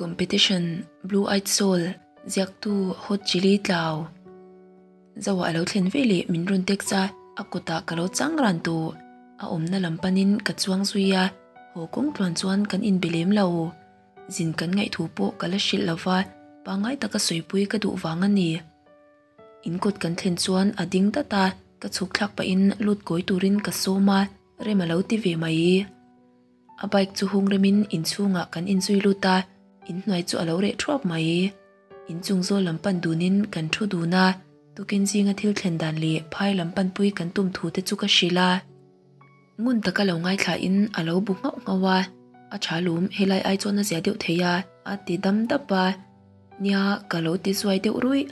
Competition, Blue Eyed Soul, ziaktu Hot Chili Tlau. Zoa a lo thlen ve leh min rawn text a, a kutah ka lo chang ran tawh. A awmna lam panin ka chuang zui a, haw kawng tluan chuan kan inbe lem lo. Zin kan ngaihthu pawh ka la hrilh lo va, pangngai taka sawipui ka duh vang a ni. In kawt kan thlen chuan a ding dat a, ka chhuk thlak pahin lut kawi turin ka sawm a, rem a lo ti ve mai. A bike chu hung remin inchhungah kan inzui lut a, inhnuai chu a lo reh thuap mai. Inchung zawl lam pan dunin kan thu dun a, tukin zinga thil thlen dan leh phai lam panpui kan tum thu te chu ka hrilh a. Ngun taka lo ngaithlain a lo bu nghauh nghauh a, A tha lum, helai ai chuan a zia deuh thei a, a ti dam dap a. Nia, ka lo ti zuai deuh ruih,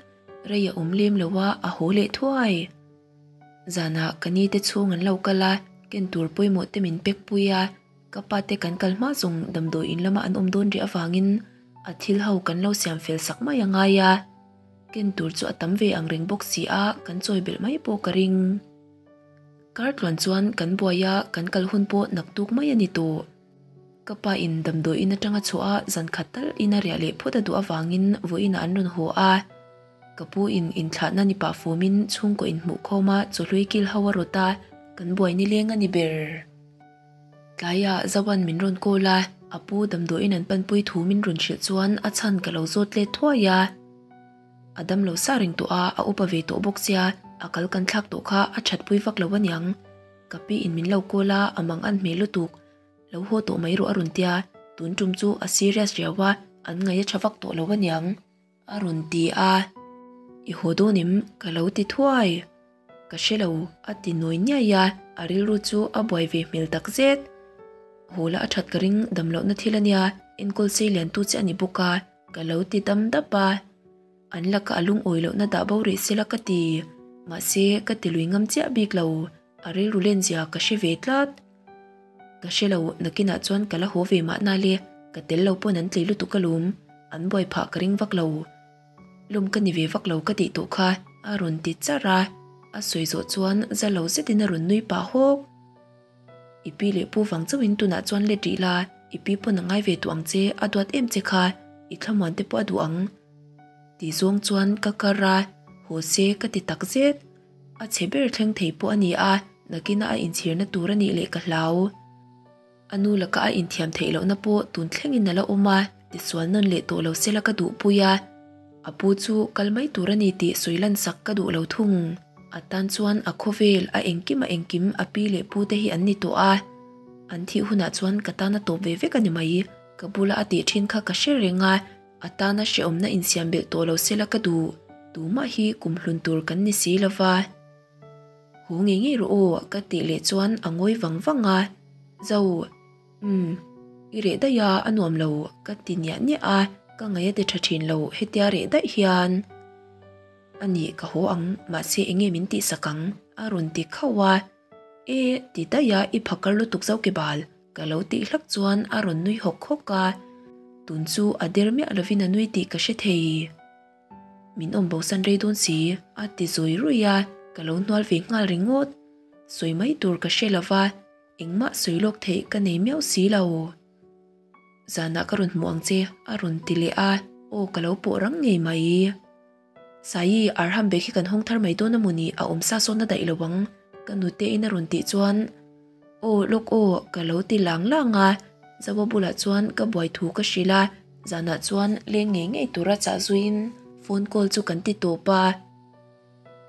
rei a awm lem lo a, a haw leh thuai. Zanah ka ni te chhung an lo kal a, ken tur pawimawh te min pek pui a, ka pa te kan kal hma zawng damdawi in lama an awm dawn rih avangin a thil ho kan lo siam fel sak mai a ngai a, ken tur chu a tam ve ang reng bawk si a, kan chawi belh mai pawh ka ring. Kar tluan chuan kan buai a, kan kal hun pawh naktuk mai a ni tawh. Ka pa in damdawi in atanga chhuah a zan khat tal in a riah leh phawt a duh avangin vawiinah an rawn haw a. Ka pu in inthlahna ni pah fumin chhungkaw inhmuh khawm a chawhlui kil ho a rawt a, kan buai nileng a ni ber. Tlaiah Zoan min rawn call a, a pu damdawiin an panpui thu min rawn hrilh chuan a chhan ka lo zawt let thuai a. A dam lo sa reng tawh a, a upa ve tawh bawk sia, a kal kan thlak tawh kha a thatpui vak lo aniang. Ka pi in min lo call a, a mang an hmel lutuk. Lo haw tawh mai rawh a rawn tia, tun tum chu a serious riau a, an ngaih a tha vak tawh lo aniang. A rawn ti a, I haw dawn em? Ka lo ti thuai. Ka hre lo, a ti nawi niai a, a rilru chu a buai ve hmel tak zet. Haw la a that ka ring dam lohna thil ania, enkawl sei liantu che a ni bawk a, ka lo ti dam dap a. An laka a lungawi lohna dah bo rih sela ka ti. Mahse, ka ti lui ngam chiah bik lo, a rilru lenzia ka hre ve tlat. Ka hre lo, nakinah chuan ka la haw ve mahna le, ka tel lo pawn an tlei lutuk alawm, an buai phah ka ring vak lo. Lawm ka ni ve vak lo ka tih tawh kha a rawn ti char a, a sawi zawh chuan za lo zetin a rawn nui pah hawk. I pi leh pu vang chauhin tunah chuan let rih la, i pi pawn a ngai ve tawh ang che, a duat em che kha, i thlamuan te pawh a duh ang. Ti zawng chuan ka kar a, haw se ka ti tak zet. A chhe ber thleng thei pawh a ni a, nakina a inchhirna tur a nih leh ka hlau. A nu laka a inthiam theih lohna pawh tun thlengin a la awm a, tisual nawn leh tawh lo sela ka duhpui a. A pu chu kal mai tur a ni tih sawi lansak ka duh lo thung. A tan chuan a khawvel, a engkim a engkim a pi leh pu te hi an ni tawh a. An thih hunah chuan ka tan a tawp ve vek a ni mai. Ka bula a tih thin kha ka hre reng a. A tana hrehawmna insiam belh tawh lo sela ka duh, tumah hi kum hlun tur kan ni si lova. Haw ngei ngei rawh aw ka tih leh chuan a ngawi vang vang a, Zo, umm, i reh daih a, a nuam lo ka ti niah niah a, ka ngaih a ti tha thin lo hetia reh daih hian. A nih ka haw ang, mahse enge min tihsak ang? a rawn ti khauh a. E, ti daih a, i phakar lutuk zo ke bal, ka lo tih hlak chuan a rawn nui hawk hawk a. Tun chu a der miah lovin a nui tih ka hre thei. Min awm bosan rei dawn si, a ti zawi ruih a, ka lo hnual ve nghal ringawt. Sawi mai tur ka hre lova, engmah sawi lawk theih ka nei miau si lo. Zanah ka rawn hmuh ang che, a rawn ti leh a, aw ka lo pawh rang ngei mai. Saii, Arham bag hi kan hawng thar mai dawn a maw ni, a awm sa sawn a daih lo ang, ka nute in a rawn tih chuan Aw lawk aw ka lo ti lang lang a, Zaua bulah chuan ka buai thu ka hrilh a, zanah chuan leng ngei ngei tura chah zuiin phone call chu kan ti tawp a.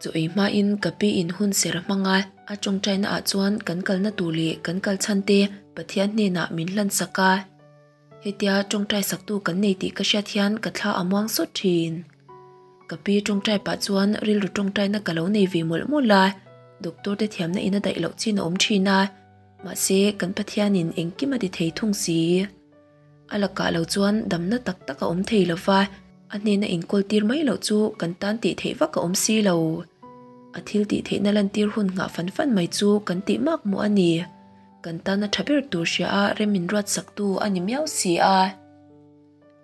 Chaw ei hmain ka pi in hun ser a hmang a, a tawngtaina ah chuan kan kalna tur leh kan kal chhan te Pathian hnenah min hlan sak a. Hetia tawngtai saktu kan nei tih ka hriat hian ka thla a muang sawt thin. Ka pi tawngtai pah chuan rilru tawngtaina ka lo nei ve mawlh mawlh a, doctor te thiamna in a daih loh chin a awm thin a, mahse kan Pathianin engkim a ti thei thung si. A lakah lo chuan damna tak tak a awm thei lova, a hnena inkawl tir mai loh chu kan tan tih theih vak a awm si lo. A thil tih theihna lantir hun nghah fan fan mai chu kan tih mak mawh a ni. Kan tana tha ber tur hria a rem in ruat sak tu a ni miau si a.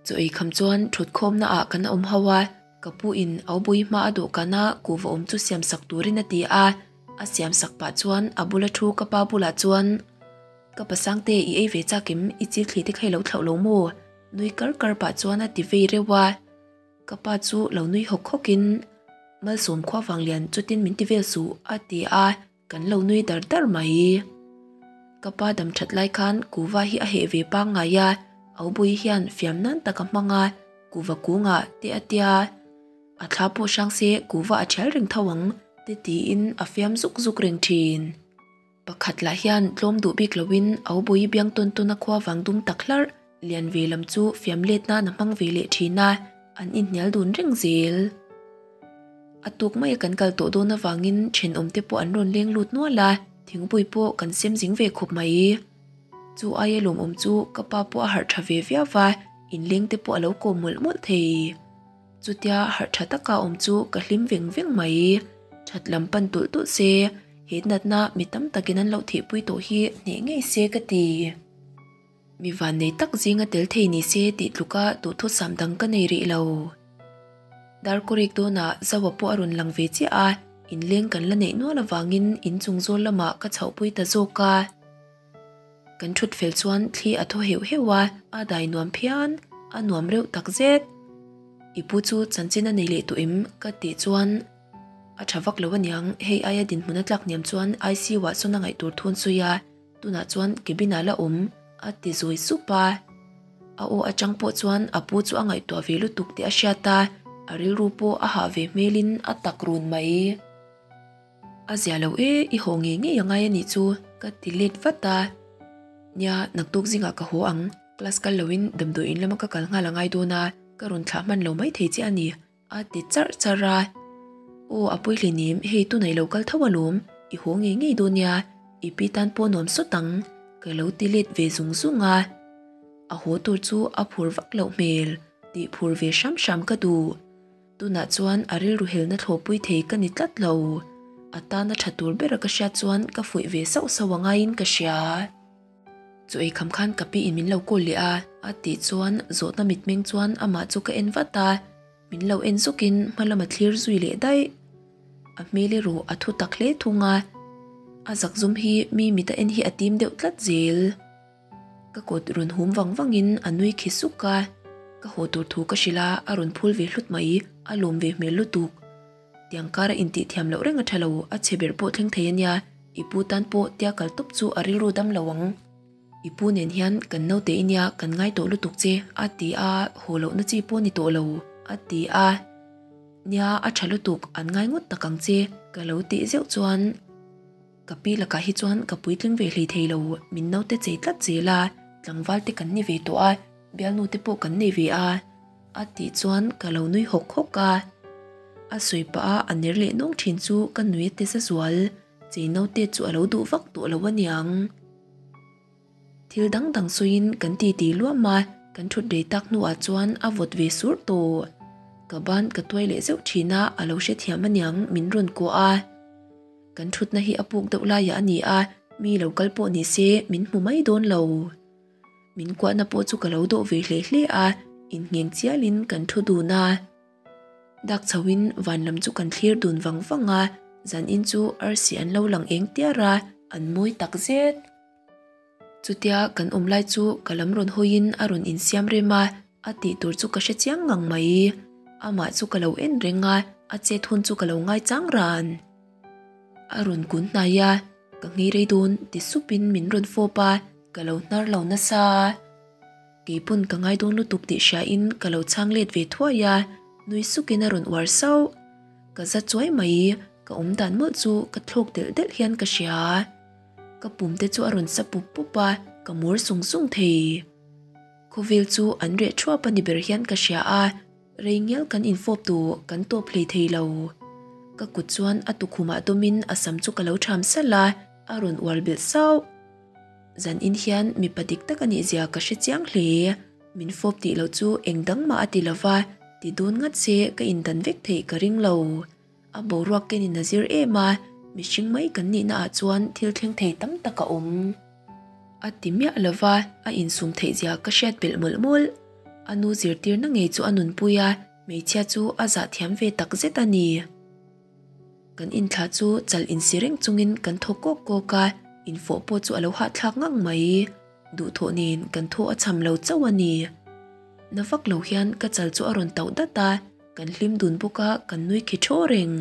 Chaw ei kham chuan thut khawmna ah kan awm ho a, ka pu in au bui hma a dawhkan a kuhva awm chu siam sak turin a ti a, a siam sak pah chuan a bula thu ka pa bulah chuan, Ka pasangte i ei ve chak em, i chil thli te kha i lo thlauh lo maw? Nui kar kar pah chuan a ti vei reuh a. Ka pa chu lo nui hawk hawk in, Malsawm khua vang lian chutin min ti vel suh a ti a, kan lo nui dar dar mai. Ka pa dam that lai khan kuva hi a heh ve pangngai a, Aubui hian fiam nan tak a hmang a, kuva kungah te a tia. A thla pawh hrang se kuva a thial reng tho ang te tiin a fiam zuk zuk reng thin. Pakhat lah hian tlawm duh bik loin Aubui biang tawn tawn a khua vang dum tak hlarh lian ve lam chu fiam let nan a hmang ve leh thin a, an inhnial dun reng zel. A tuk mai a kan kal tawh dawn avangin thenawm te pawh an rawn leng lut nual a, thingpui pawh kan sem zing ve khawp mai. Chu aia lawmawm chu ka pa pawh a harh tha ve viau va, inleng te pawh a lo kawm mawlh mawlh thei. Chutia harh tha taka awm chu ka hlim veng veng mai. That lam pan tulh tulh se, he natna mi tam takin an lo thihpui tawh hi hneh ngei se ka ti. Mi vannei tak zinga tel thei ni se tih tluka duhthusam dang ka nei rih lo. Darkawrik dawnah Zaua pawh a rawn lang ve chiah a, inleng kan la neih nual avangin inchung zawl lamah ka chhohpui ta zawk a. Kan thut fel chuan thli a thaw heuh heuh a, a dai nuam phian, a nuam reuh tak zet. I pu chu chanchin a nei leh tawh em? ka tih chuan a tha vak lo aniang, hei aia dinhmun a tlak hniam chuan ICU ah sawn a ngaih tur thu an sawi a, tunah chuan cabin ah la awm a ti zawi sup a. A aw atang pawh chuan a pu chu a ngaihtuah ve lutuk tih a hriat a, a rilru pawh a hah ve hmelin a tak run mai. A zia lo e, i haw ngei ngei a ngai a nih chu ka ti let vat a. Nia, naktuk zingah ka haw ang, class kal loin damdawi in lama ka kal nghal a ngai dawn a, ka rawn thlah hman lo mai thei che a ni a ti charh charh a. Aw a pawi hleinem, hei tunah i lo kal tho alawm, i haw ngei ngei dawn nia, i pi tan pawh nuam sawt ang ka lo ti let ve zung zung a. A haw tur chu a phur vak loh hmel, tih phur ve hram hram ka duh. Tunah chuan a rilru helna thlawhpui thei ka ni tlat lo. A tana tha tur bera ka hriat chuan ka fuih ve sauh sauh a ngaiin ka hria. Chu ei kham khan ka piin min lo call leh a, a tih chuan zawhna mitmeng chuan amah chu ka en vat a, min lo en zawkin hma lama thlir zui leh daih. A hmel erawh a thu tak hle thung a, a zakzum hi mi mit a en hi a tim deuh tlat zel. Ka kut rawn hum vang vangin a nui khi suk a, ka haw tur thu ka hrilh a, a rawn phul ve hlut mai, a lawm ve hmel lutuk. Tiang kara intih thiam loh reng a tha lo, a chhe ber pawh thleng thei a nia, i pu tan pawh tia kal tawp chu a rilru dam lo ang. I pu nen hian kan naute i nia, kan ngai tawh lutuk che, a ti a, haw lohna chi pawh ni tawh lo, a ti a. Nia, a tha lutuk, an ngai ngawt tak ang che, ka lo tih zeuh chuan. Ka pi lakah hi chuan ka puitling ve hlei thei lo, min naute chei tlat zel a, tlangval te kan ni ve tawh a, bialnu te pawh kan nei ve a, a tih chuan ka lo nui hawk hawk a. A sawi pah a a ner leh nawng thin chu ka nui a ti za zual, chei naute chu a lo duh vak tawh lo aniang. Thil dang dang sawiin kan titi luam a, kan thut rei tak hnuah chuan a vawt ve sur tawh. Ka ban ka tuai leh zeuh thin a, a lo hrethiam aniang min rawn kuah a. Kan thutna hi a puk deuh laiah a ni a, mi lo kal pawh ni se min hmu mai dawn lo. Min kuahna pawh chu ka lo dawh ve hle hle a, inngheng chialin kan thu dun a. Dak chhoin van lam chu kan thlir dun vang vang a, zanin chu arsi an lo lang eng tiar a, an mawi tak zet. Chutia kan awm lai chu ka lam rawn hawiin a rawn insiam rem a, a tih tur chu ka hre chiang ngang mai. Amah chu ka lo en reng a, a chet hun chu ka lo ngaichang ran. A rawn kun hnai a, ka nghei rei dawn ti supin min rawn fawp a, ka lo hnar lo nasa. Keipawn ka ngai dawn lutuk tih hriain ka lo chhang let ve thuai a, nui sukin a rawn uar sauh. Ka za chuai mai, ka awm dan mawlh chu ka thlawk delh delh hian ka hria. Ka pum te chu a rawn sa pup pup a, ka mur sung sung thei. Khawvel chu an reh thuap a ni ber hian ka hria a, rei ngial kan infawp duh kan tawp hlei thei lo. Ka kut chuan a tukhumah dawmin a sam chu ka lo tham salh a, a rawn ual belh sauh. Zan in hian mipa dik tak a nih zia ka hre chiang hle. Min fawp tih loh chu eng dang mah a ti lo va, ti dun ngat se ka indan vek theih ka ring lo. A boruak kenin a zir em a, mihring mai kan nihna ah chuan thil thleng thei tam tak a awm. A ti miah lo va, a insum theih zia ka hriat belh mawlh mawlh. A nu zirtirna ngei chu a nunpui a, hmeichhia chu a zah thiam ve tak zet a ni. Kan inthlah chu chal insi reng chungin kan thaw kawk kawk a, infawh pawh chu a lo hahthlak ngang mai. Duhthawh nen kan thaw a cham lo chauh a ni. Na vak lo hian ka chal chu a rawn tauh dat a, kan hlim dun bawk a, kan nui khi thaw reng.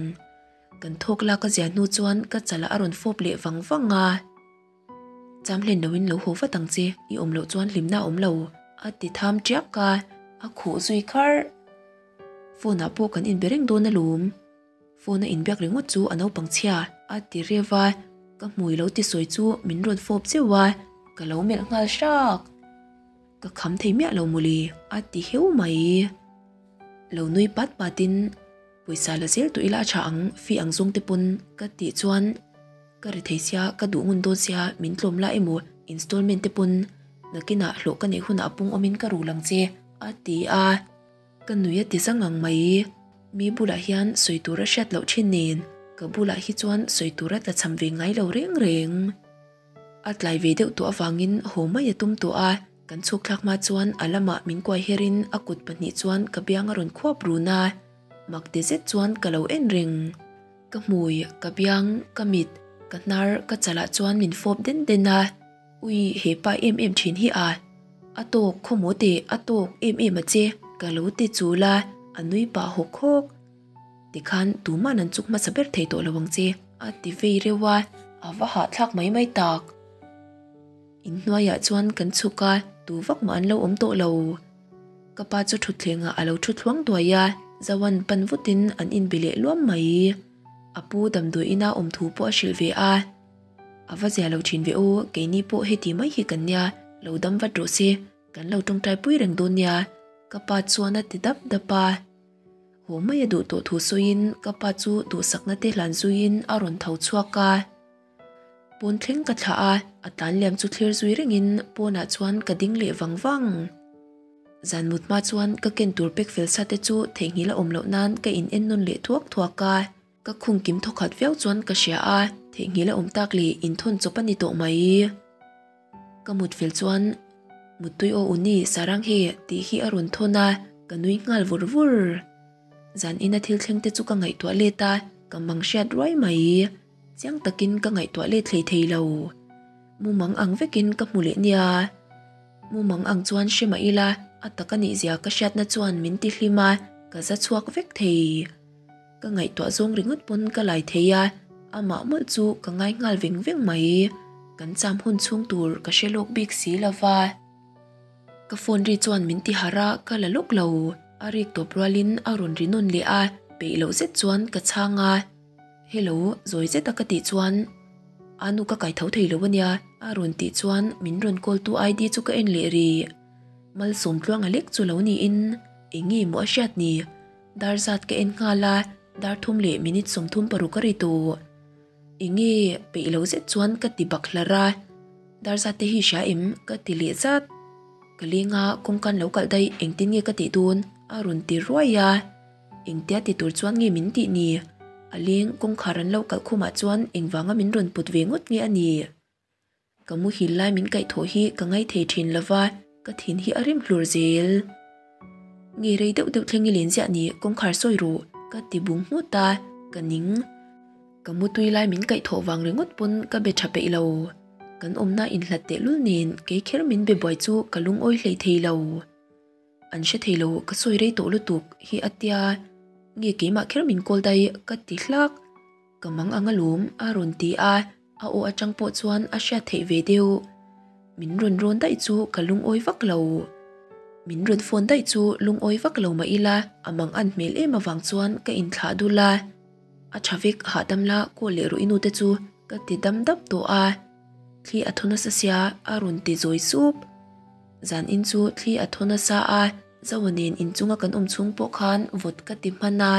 Kan thawk lak a zia hnu chuan ka chalah a rawn fawp leh vang vang a. Cham hlen loin lo haw vat ang che, i awm loh chuan hlimna a awm lo, a ti tham tiak a, a khuh zui kharh. Phone ah pawh kan inbe reng dawn alawm. Phone a inbiak ringawt chu a naupang chhia a ti reuh a, ka hmui lo ti sawi chu min rawn fawp zeuh a, ka lo melh nghal hrak. Ka kham thei miah lo mawle a ti heu mai. Lo nui pat pat in pawisa la zel tawh ila a tha ang fee ang zawng te pawn ka tih chuan ka ri thei sia ka duh ngun dawn sia min tlawm la emaw installment te pawn nakinah hlawh ka neih hunah a pung awmin ka rul ang che a ti a. Ka nui a ti zang ang mai. Mi bulah hian sawi tur a hriat loh thin nen ka bulah hi chuan sawi tur a tlachham ve ngai lo reng reng. A tlai ve deuh tawh avangin haw mai a tum tawh a, kan chhuk thlak hma chuan a lamah min kuai herin a kut pahnih chuan ka biang a rawn khuap run a, mak ti zet chuan ka lo en reng. Ka hmui, ka biang, ka mit, ka hnar, ka chalah chuan min fawp den den a, ui he pa em em thin hi a, a tawk khawmaw teh a tawk em em a che ka lo ti chul a, a nui pah hawk hawk. Tikhan tuman an chuk hmasa ber thei tawh lo ang che, a ti vei reuh a, a va hahthlak mai mai tak. Inhnuaiah chuan kan chhuk a, tu vak mah an lo awm tawh lo. Ka pa chu thutthlengah a lo thu thluang duai a, Zoan pan vutin an inbe leh luam mai. A pu damdawi ina awm thu pawh a hrilh ve a. A va zia lo thin ve aw, keini pawh heti mai hi kan nia, lo dam vat rawh se, kan lo tawngtai pui reng dawn nia, ka pa chuan a ti dap dap a. Haw mai a duh tawh thu sawiin ka pa chu duhsakna te hlan zuiin a rawn tho chhuak a. Pawn thleng ka thlah a, a tlan liam chu thlir zui rengin pawnah chuan ka ding leh vang vang. Zan mut hma chuan ka ken tur pek fel sa te chu theihnghilh a awm loh nan ka in en nawn leh thuak thuak a. Ka khung kim thawkhat viau chuan ka hria a, theihnghilh a awm tak leh inthawn chawp a ni tawh mai. Ka mut fel chuan Muttui aw u ni Sarang he tih hi a rawn thawn a, ka nui nghal vur vur. Zan ina thil thleng te chu ka ngaihtuah let a, ka mang hriat ruai mai. Chiang takin ka ngaihtuah let hlei thei lo. Mumang ang vekin ka hmu leh nia. Mumang ang chuan hre mah ila, a tak a nih zia ka hriatna chuan min ti hlim a, ka za chhuak vek thei. Ka ngaihtuah zawng ringawt pawn ka lai thei a, amah mawlh chu ka ngai nghal veng veng mai. Kan cham hun chhung tur ka hre lawk bik si lo va. Ka phone ri chuan min ti harh a, ka la lawk lo. A rik tawp rualin a rawn ri nawn leh a, peih loh zet chuan ka chhang a. Hello, zawi zeta ka tih chuan a nu ka kai tho thei lo ania a rawn tih chuan min rawn call tu ID chu ka en leh rih. Malsawm tluanga lek chu lo niin eng nge maw a hriat ni? Dar zat ka en nghal a, dar thum leh minute 36 a ri tawh. Enge peih lo zet chuan ka ti bak hlar a, dar zat te hi hria em ka ti leh zat. Ka leng a, kawngkan lo kalh daih engtin nge ka tih dawn a rawn ti ruai a. Engtia ti tur chuan nge min tih ni? A leng kawngkhar an lo kalh khumah chuan engvanga min rawn put ve ngawt nge a nih? Ka muhil lai min kaihthawh hi ka ngaithei thin lo va, ka thin hi a rim hlur zel. Nge rei deuh deuh thleng i len ziah ni, kawngkhar sawi rawh, ka ti bung nghut a, ka ning. Ka mutui lai min kaihthawh vang ringawt pawn ka be tha peih lo. Kan awmna inhlat tehlul nen kei kher min be buai chu ka lungawi hlei thei lo. An hre thei lo, ka sawi rei tawh lutuk hi a tia, nge keimah kher min call daih ka ti hlak. Ka mang ang alawm a rawn ti a, a aw atang pawh chuan a hriat theih ve deuh. Min rawn rawn daih chu ka lungawi vak lo. Min rawn phone daih chu lungawi vak lo mah ila a mang an hmel em avang chuan ka inthlah dul a. A tha vek hahdam la call leh rawh i nute chu ka ti dam dap tawh a. Thli a thaw nasa sia a rawn ti zawi sup. Zan in chu thli a thaw nasa a, Zoa nen inchunga kan awm chhung pawh khan vawt ka ti hman a.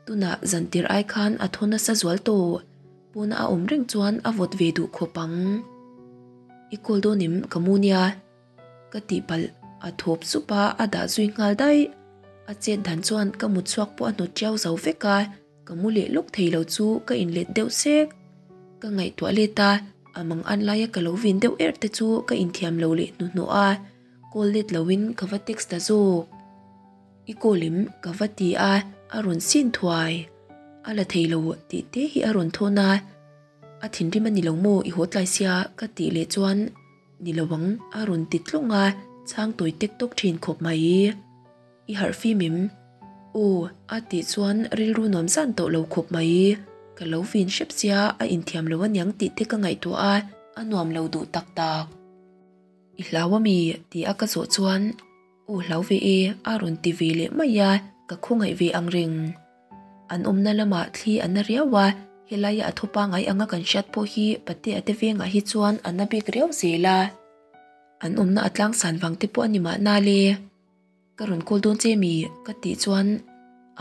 Tunah zantir ai khan a thaw nasa zual tawh. Pawna a awm reng chuan a vawt ve duh khawp ang. I call dawn em ka mu nia? Ka tihpalh a thawp sup a, a dah zui nghal daih. A chet dan chuan ka mut chhuak pawh a hnawt tiau zo vek a, ka mu leh lawk thei lo chu ka inlet deuh sek. Ka ngaihtuah let a, a mang an laia ka lo vin deuh erh te chu ka inthiam lo leh hnuhnawh a, call let loin ka va text ta zawk. I call em? Ka va ti a, a rawn sin thuai. A la thei lo tih te hi a rawn thawn a, A thinrim a ni lo maw i haw tlai sia ka tih leh chuan ni lo ang a rawn ti tlawng a, Chhang tawi tek tawk thin khawp mai. I harh fim em? Aw, a tih chuan rilru nuam zan tawh lo khawp mai. Ka lo vin hrep sia a inthiam lo aniang tih te ka ngaihtuah a, a nuam lo duh tak tak. I hlau ami? Ti a ka zawh chuan Aw hlau ve e a rawn ti ve leh mai a, ka khawngaih ve ang reng. An awmna lamah thli a na riau a, helaia a thaw pangai anga kan hriat pawh hi Patea te vengah hi chuan a na bik riau zel a. An awmna a tlangsan vang te pawh a ni mahna le. Ka rawn call dawn che mi? Ka tih chuan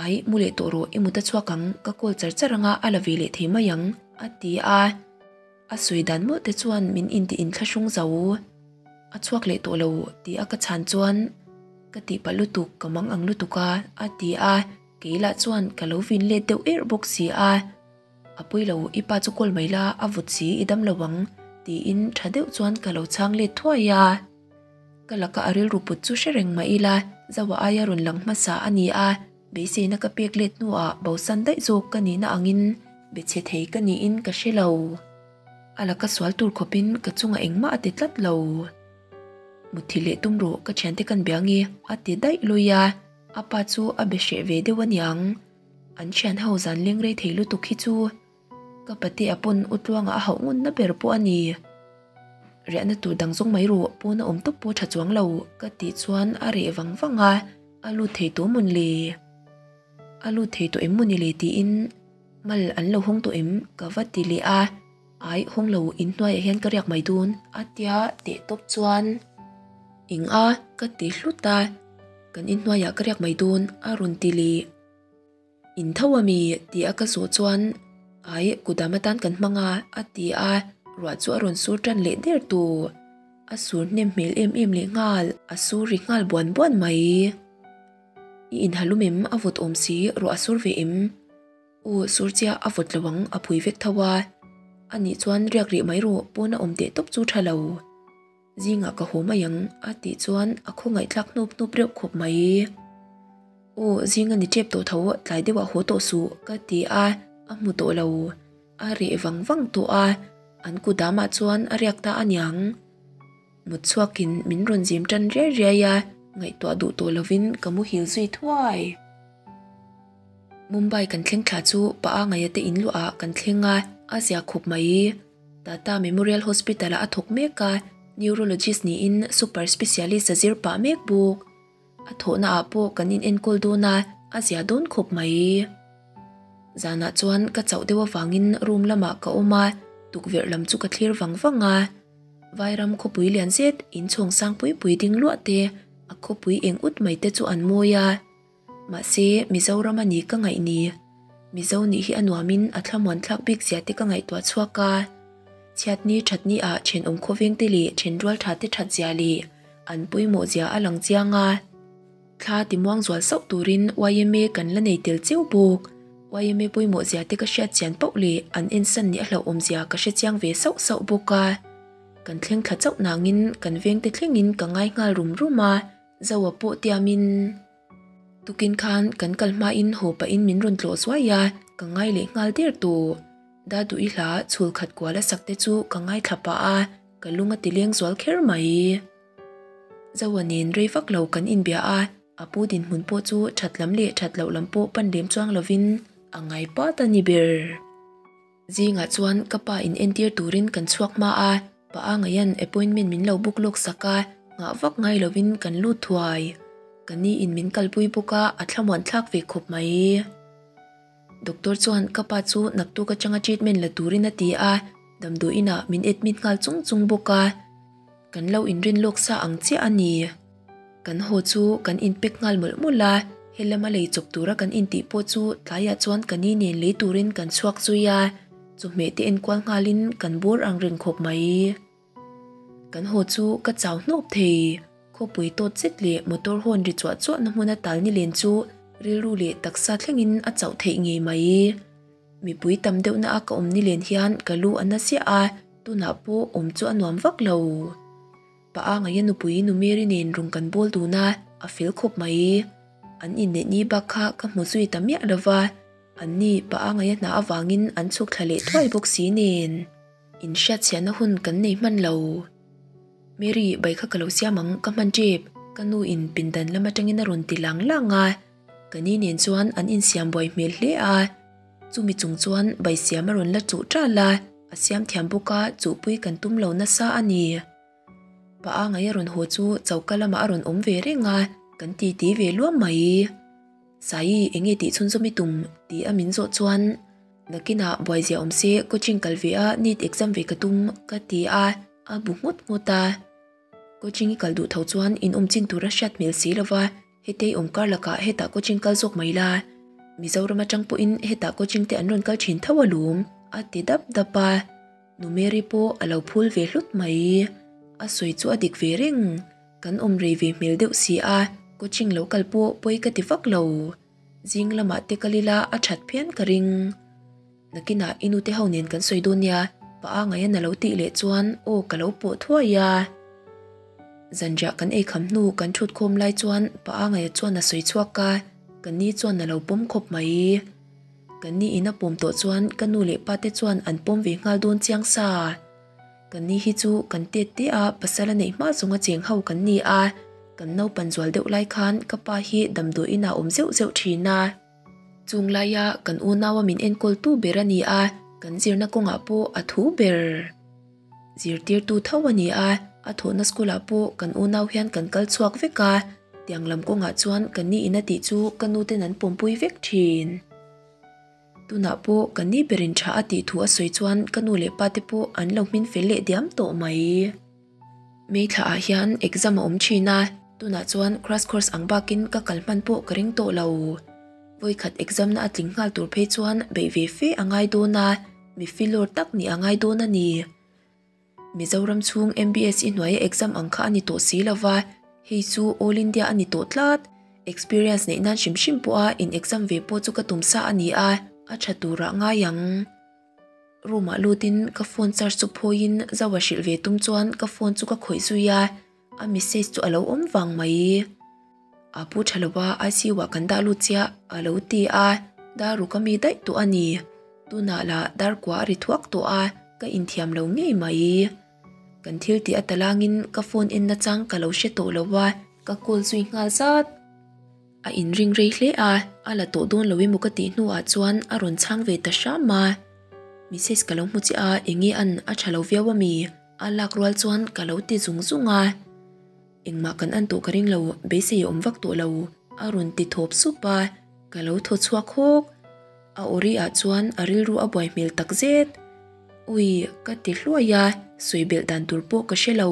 Ai, mu leh tawh rawh, i mut a chhuak ang, ka call char char anga a la ve leh thei mai ang, a ti a. A sawi dan mawlh te chuan min inti inthlahrung zo. A chhuak leh tawh lo tih a ka chhan chuan ka tihpalh lutuk, ka mang ang lutuk a, a ti a. Kei lah chuan ka lo vin let deuh erh bawk si a. A pawi lo, i pa chu call mai la, a vut si, i dam lo ang, tiin tha deuh chuan ka lo chhang let thuai a. Ka laka a rilru put chu hre reng mah ila, Zoa aia rawn lang hmasa a ni a, beiseina ka pek let hnuah bosan daih zawk ka nihna angin be chhe thei ka niin ka hre lo. A laka sual tur khawpin ka chungah engmah a ti tlat lo. Mutthi leh tum rawh ka thiante kan bia nge a ti daih lui a, a pa chu a be hreh ve deuh aniang. An thian ho zan leng rei thei lutuk hi chu Ka patea pawn u tluanga a hauh ngunna ber pawh a ni. Riahna tur dang zawng mai ru, pawn a awm tawp pawh tha chuang lo, ka tih chuan a reh vang vang a, a lut thei tawh mawn le? A lut thei tawh em maw ni le tiin mal an lo hawng tawh em ka va ti leh a, ai hawng lo inhnuaiah hian ka riak mai dawn a tia teh tawp chuan eng a ka ti hlut a, kan inhnuaiah ka riak mai dawn a rawn ti leh. In tho a mi? Ti a ka zawh chuan Ai, kudam atan kan hmang a, a ti a, ruah chu a rawn sur tan leh der tu. A sur hnem hmel em em leh nghal, a sur ri nghal buan buan mai. I inhalum em? A vawt awm si, ruah a sur ve em? U, sur chiah a vawt lo ang, a phui vek tho a. Anih chuan riak rih mai rawh, pawn a awm teh tawp chu tha lo. Zingah ka haw mai ang a tih chuan a khawngaihthlak hnup hnup reuh khawp mai. Aw, zing a ni tep tawh tho, tlai deuhah haw tawh suh ka ti a, a hmu tawh lo. A reh vang vang tawh a, an kut damah chuan a riak ta aniang. Mut chhuakin min rawn zim tan riai riai a, ngaihtuah duh tawh lovin ka muhil zui thuai. Mumbai kan thleng thla chu Pa Angaia te in luahah kan thleng a, a zia khawp mai. Tata Memorial Hospital-ah a thawk mek a, Neurologist niin Super Specialist a zir pah mek bawk. A thawhnaah pawh kan inenkawl dawn a, a zia dawn khawp mai. Zanah chuan ka chauh deuh avangin room lamah ka awm a, tukverh lam chu ka thlir vang vang a. Vairam khawpui lian zet, inchhawng sang pui pui ding luah te, a khawpui eng ut mai te chu an mawi a. Mahse, Mizoram a ni ka ngaih ni. Mizo nih hi a nuamin a thlamuan thlak bik zia te ka ngaihtuah chhuak a. Chhiatni thatni ah thenawm khawveng te leh thenrual tha te that zia leh an pawimawh zia a lang chiang a. Thla timuang zual sauh turin yma kan la nei tel cheu bawk. Yma pawimawh zia te ka hriat chian pauh leh an ensan nih a hlauhawm zia ka hre chiang ve sauh sauh bawk a. Kan thleng thla chauh nangin kan vengte thlengin ka ngai nghal rum rum a, Zoa pawh tiamin. Tukin khan kan kal hmain haw pahin min rawn tlawh zuai a, ka ngai leh nghal der tawh. Daduhi hla chhul khat kual a sak te chu ka ngaithla pah a, ka lung a ti leng zual kher mai. Zoa nen rei vak lo kan inbia a, a pu dinhmun pawh chu that lam leh that loh lam pawh pan lem chuang lovin a ngai pat a ni ber. Zingah chuan ka pa in entir turin kan chhuak hma a, pa a ngaihan appointment min lo book lawk sak a, nghah vak ngai lovin kan lut thuai. Ka ni in min kalpui bawk a, a thlamuan thlak ve khawp mai. Doctor chuan ka pa chu naktuk atanga treatment la turin a ti a, damdawiin ah min admit nghal chung chung bawk a. Kan lo inrin lawk sa ang chiah a ni. Kan haw chu kan inpek nghal mawlh mawlh a, helama lei chawp tura kan intih pawh chu tlaiah chuan ka ni nen lei turin kan chhuak zui a, chawhmeh te enkual nghalin kan bawr ang reng khawp mai. Kan haw chu ka chau hnawp thei, khawpui tawt zet leh motor hawn ri chuah chuahna hmuna tal ni len chu rilru leh taksa thlengin a chauh theih ngei mai. Mipui tam deuhna a ka awm ni len hian ka lu a na ziah a, tunah pawh awm chu a nuam vak lo. Pa a ngaia nupui nu Mary nen rawn kan bawl dun a, a fel khawp mai. An inneih ni bak kha ka hmu zui ta miah lo va, an ni pa a ngaia hna avangin an chhuk thla leh thuai bawk si nen. Inhriatchhiahna hun kan nei hman lo. Mary, bai kha ka lo siam ang, ka hman tep, ka nu in pindan lam atangin a rawn ti lang lang a. Ka ni nen chuan an insiam buai hmel hle a. Chumi chung chuan bai siam a rawn la chuh ṭal a, a siam thiam bawk a, chuhpui kan tum lo nasa a ni. Pa a ngaih a rawn haw chu choka lamah a rawn awm ve reng a, kan titi ve luam mai. Saii enge tih chhunzawm i tum? Tih a min zawh chuan nakinah buai zia awm se coaching kal ve a NEET exam ve ka tum ka ti a, a bu nghut nghut a. Coaching i kal duh tho chuan in awm chin tur a hriat hmel si lova, hetei awm kar lakah hetah coaching kal zawk mai la. Mizoram atang pawhin hetah coaching te an rawn kal thin tho alawm a ti dap dap a. Nu Mary pawh a lo phul ve hlut mai. A sawi chu a dik ve reng. Kan awm rei ve hmel deuh si a, coaching lo kal pawh pawi ka ti vak lo. Zing lamah te kal ila a that phian ka ring. Nakinah i nute ho nen kan sawi dawn nia, pa a ngaihan a lo tih leh chuan aw ka lo pawh thuai a. Zanriah kan ei kham hnu kan thut khawm lai chuan pa a ngaia chuan a sawi chhuak a, ka ni chuan a lo pawm khawp mai. Ka ni in a pawm tawh chuan ka nu leh pa te chuan an pawm ve nghal dawn chiang sa. Ka ni hi chu kan tet te a pasal a neih hma zawnga cheng ho kan ni a, kan naupan zual deuh lai khan ka pa hi damdawi inah awm zeuh zeuh thin a. Chung laia kan unaua min enkawl tu ber a ni a, kan zirna kawngah pawh a thu ber. Zirtirtu tho a ni a, a thawhna school ah pawh kan unau hian kan kal chhuak vek a, tiang lam kawngah chuan ka ni in a tih chu ka nu ten an pawmpui vek thin. Tunah pawh ka ni berin tha a tih thu a sawi chuan ka nu leh pa te pawh an lo hmin fel leh diam tawh mai. May thla ah hian exam a awm thin a, tunah chuan crash course ang bakin ka kal hman pawh ka ring tawh lo. Vawikhat exam na a tling nghal tur phei chuan beih ve fe a ngai dawn a, mi filawr tak nih a ngai dawn a ni. Mizoram chhung MBSE hnuaia exam ang kha a ni tawh si lova, hei chu All India a ni tawh tlat. Experience neih nan hrim hrim pawha in exam ve pawh chu ka tum sa a ni a, a tha turah ngai ang. Room ah lutin ka phone charge chu phawiin Zoa hrilh ve tum chuan ka phone chu ka khawih zui a, a message chu a lo awm vang mai. A pu tha lova ICU ah kan dah lut chiah a lo ti a, dar ruk a mi daih tawh a ni. Tunah lah dar kua a ri thuak tawh a, ka inthiam lo ngei mai. Kan thil tih a talangin ka phone en nachang ka lo hre tawh lo a, ka call zui nghal zat. A inring rei hle a, a la tawh dawn lo emaw ka tih hnuah chuan a rawn chhang ve ta hram a. Message ka lo hmu chiah a, enge an a tha lo viau a mi? A lak rual chuan ka lo ti zung zung a. Engmah kan an tawh ka ring lo, beisei a awm vak tawh lo, a rawn ti thawp sup a, ka lo thaw chhuak hawk. A awri ah chuan a rilru a buai hmel tak zet. Ui, ka ti hluai a, sawi belh dan tur pawh ka hre lo.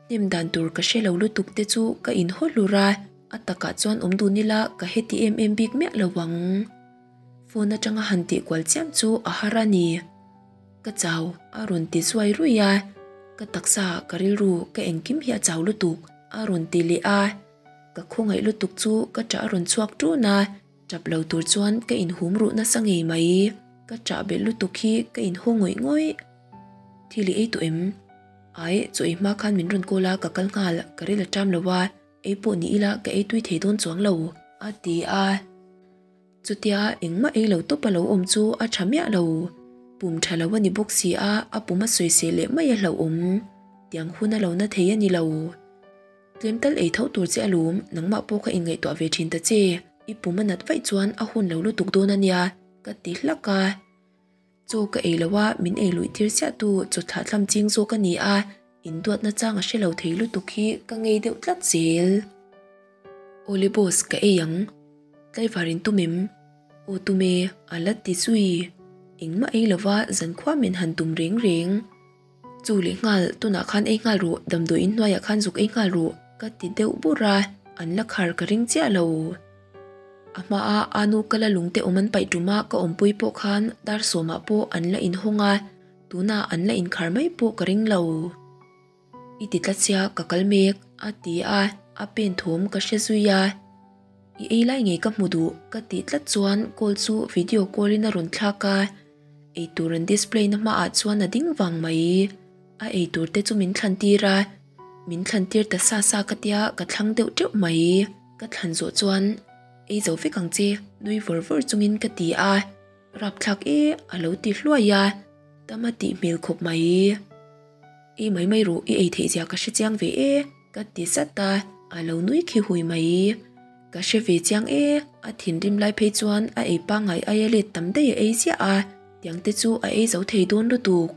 Hnem dan tur ka hre lo lutuk te chu ka inhaw hlur a, a takah chuan awm dun ila ka heti em em bik miah lo ang. Phone atanga han tih kual chiam chu a har a ni. Ka chau, a rawn ti zuai ruih a, ka taksa, ka rilru, ka engkim hi a chau lutuk, a rawn ti leh a. Ka khawngaih lutuk chu ka ṭah a rawn chhuak ṭun a, ṭap lo tur chuan ka inhum ruh nasa ngei mai. Ka ṭah belh lutuk hi ka inhaw ngawih ngawih. Thil i ei tawh em? Ai, chaw ei hma khan min rawn call a, ka kal nghal, ka ril a ṭam lo a, ei pawh ni ila ka ei tui thei dawn chuang lo, a ti a. Chutia engmah ei lo tawp a lo awm chu a tha miah lo. Pum tha lo a ni bawk si a, a pum a sawisel leh mai a hlauhawm. Tiang hun a lo na thei a ni lo. Tlem tal ei tho tur che alawm, nangmah pawh kha inngaihtuah ve thin ta che. I pum a nat vaih chuan a hun lo lutuk dawn a nia, ka ti hlak a. Chaw ka ei lo a, min ei luih tir chiah tu chaw thlah thlam ching zawk a ni a, induat nachang a hre lo thei lutuk hi ka ngei deuh tlat zel. Awle boss, ka ei ang. Tlaivar in tum em? Aw tum e, a la ti zui. Engmah ei lova zankhua min han tum reng reng. Chu leh nghal, tunah khan ei nghal rawh, damdawi in hnuaiah khan zuk ei nghal rawh, ka ti deuh bur a, an la khar ka ring chiah lo. A hmaa Anu ka la lungte awm an paih ṭuma ka awmpui pawh khan dar sawmah pawh an la inhawng a, tunah an la inkhar mai pawh ka ring lo. I ti tlat sia ka kal mek, a ti a, a pen thawm ka hre zui a. I ei lai ngei ka hmu duh, ka tih tlat chuan call chu video call in a rawn thlak a. Eitur an display na hmaah chuan a ding vang mai. A eitur te chu min thlan tir a, min thlan tir ta sa sa ka tia ka thlang deuh teuh mai. Ka thlan zawh chuan ei zo vek ang che nui vawr vawr chungin ka ti a, rapthlak e a lo ti hluai a, tam a tih hmel khawp mai. Ei mai mai rawh, i ei theih zia ka hre chiang ve e, ka ti zat a, a lo nui khi hui mai. Ka hre ve chiang e, a thinrim lai phei chuan a ei pangngai aia let tam daih a ei ziah a, tiang te chu a ei zo thei dawn lutuk.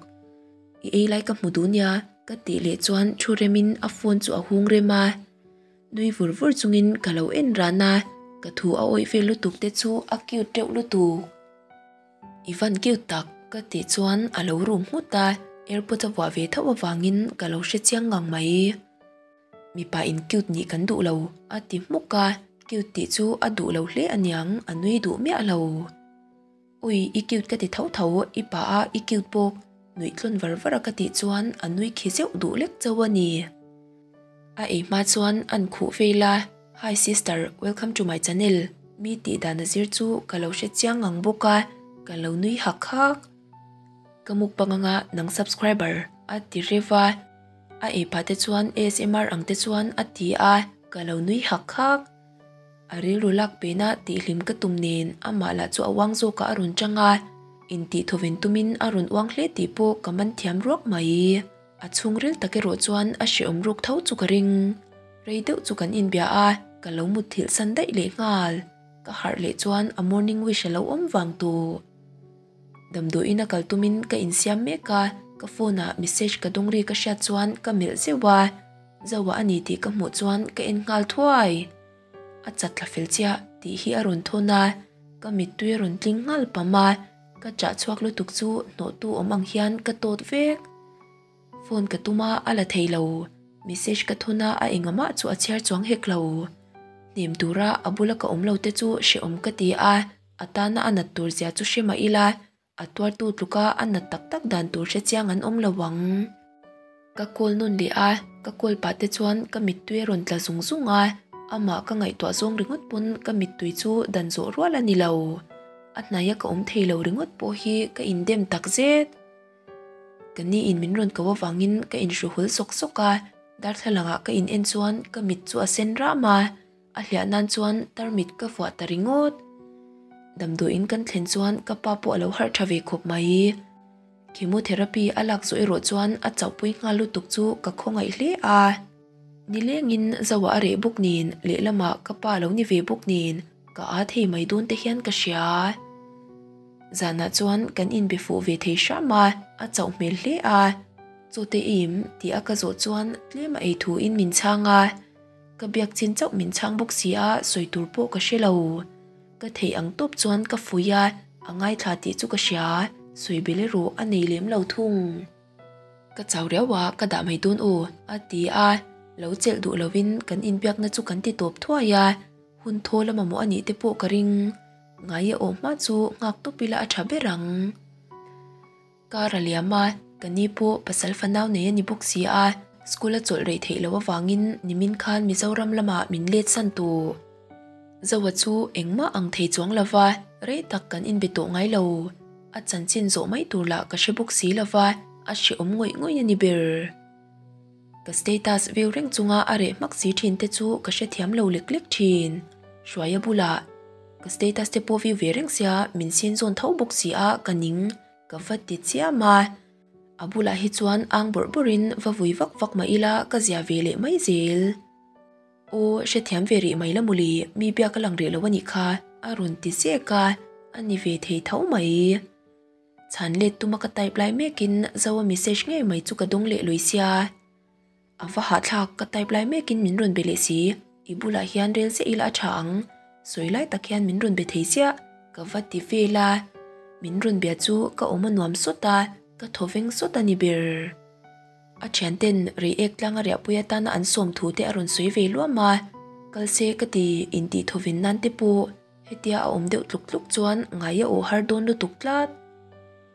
I ei lai ka hmu duh nia, ka tih leh chuan thu remin a phone chu a hung rem a. Nui vur vur chungin ka lo en ran a, ka thu a awih vel lutuk te chu a cute reuh lutuk. I van cute tak, ka tih chuan a lo rum nghut a, airpod a vuah ve tho avangin ka lo hre chiang ngang mai. Mipa in cute nih kan duh lo, a ti hmuk a, cute tih chu a duh lo hle aniang, a nui duh miah lo. Ui, i cute ka ti tho tho, i pa a i cute bawk, nuih tlawn var var a ka tih chuan a nui khi zeuh duh lek chauh a ni. A ei hma chuan an khuh vel a, Hi sister, welcome to my channel, mi tih dan a zir chu ka lo hre chiang ngang bawk a, ka lo nui hak hak. Ka mukbang anga nang subscriber a ti rev a, a ei pah te chuan ASMR ang te chuan a ti a, ka lo nui hak hak. A rilru lak pena tihhlim ka tum nen amah lah chu a uang zawkah a rawn chang a, intihthawen tumin a rawn uang hle tih pawh ka man thiam ruak mai. A chhungril tak erawh chuan a hrehawm ruk tho chu ka ring. Rei deuh chu kan inbia a, ka lo mutthilh san daih leh nghal. Ka harh leh chuan a morning wish a lo awm vang tawh. Damdawiin a kal tumin ka insiam mek a, ka phone ah message ka dawng ri ka hriat chuan ka melh zeuh a, Zoa a ni tih ka hmuh chuan ka en nghal thuai. A chat thla fel chiah tih hi a rawn thawn a, ka mittui a rawn tling nghal pam a, ka chah chhuak lutuk chu hnawhtu awm ang hian ka tawt vek. Phone ka tum a, a la thei lo. Message ka thawn a, a engamah chu a chhiar chuang hek lo. Hnem tura a bula ka awm lo te chu hrehawm ka ti a, a tana a nat tur zia chu hre mah ila, A tuartu tluka a nat tak tak dan tur hre chiang an awm lo ang. Ka call nawn leh a, ka call pah te chuan ka mittui a rawn tla zung zung a, amah ka ngaihtuah zawng ringawt pawn ka mittui chu dan zawh rual a ni lo. A hnaia ka awm thei lo ringawt pawh hi ka indem tak zet. Ka ni in min rawn ko avangin ka inhruhul sawk sawk a, darthlalangah ka in en chuan ka mit chu a sen ram a. A hliah nan chuan tarmit ka vuah ta ringawt. Damdawiin kan thlen chuan ka pa pawh a lo harh tha ve khawp mai. Chemotherapy a lak zawh erawh chuan a chauhpui nghal lutuk chu ka khawngaih hle a. Nilengin Zoa a reh bawk nen lehlamah ka pa lo ni ve bawk nen ka aa thei mai dawn te hian ka hria. Zanah chuan kan inbe fuh ve thei hram a, a chauh hmel hle a. Chaw te im tih a ka zawh chuan tlem a ei thu in min chhang a. Ka biak chin chauh min chhang bawk si a, sawi tur pawh ka hre lo. Ka theih ang tawp chuan ka fuih a, a ngaithla tih chu ka hria, sawi bel erawh a nei lem lo thung. Ka chau riau a, ka dah mai dawn aw, a ti a, lo chelh duh lovin kan inbiakna chu kan ti tawp thuai a, hun thaw la mamawh a nih te pawh ka ring. Ngai a awh hma chu nghak tawp ila a tha ber ang. Kar a liam a, ka ni pawh pasal fanau nei a ni bawk si a, school a chawlh rei theih loh avangin nimin khan Mizoram lamah min let san tawh. Zoa chu engmah ang thei chuang lova, rei tak kan inbe tawh ngai lo. A chanchin zawh mai tur lah ka hre bawk si lova, a hrehawm ngawih ngawih a ni ber. Ka status view reng chunga a reh hmak si thin te chu ka hrethiam lo lek lek thin. Hruaia bulah ka status te pawh view ve reng sia min sin zawn tho bawk si a ka ning ka va ti chiam a. A bulah hi chuan ang bawrh bawrhin va vui vak vak mah ila ka zia ve leh mai zel. Aw hrethiam ve rih mai la mawle mi biak a lang rih lo a nih kha a rawn ti zek a, a ni ve thei tho mai. Chhan let tuma ka type lai mekin Zoa message ngei mai chu ka dawng leh lui sia. A va hahthlak ka type lai mekin min rawn be leh si, i bulah hian rel chiah ila a tha ang, sawi lai tak hian min rawn be thei chiah, ka va ti vel a. Min rawn bia chu ka awm a nuam sawt a, ka thaw veng sawt a ni ber. A thianten reiek tlanga riahpui atana an sawm thu te a rawn sawi ve luam a, kal se ka ti intih thawven nan te pawh. Hetia a awm deuh tluk tluk chuan ngai a awh har dawn lutuk tlat.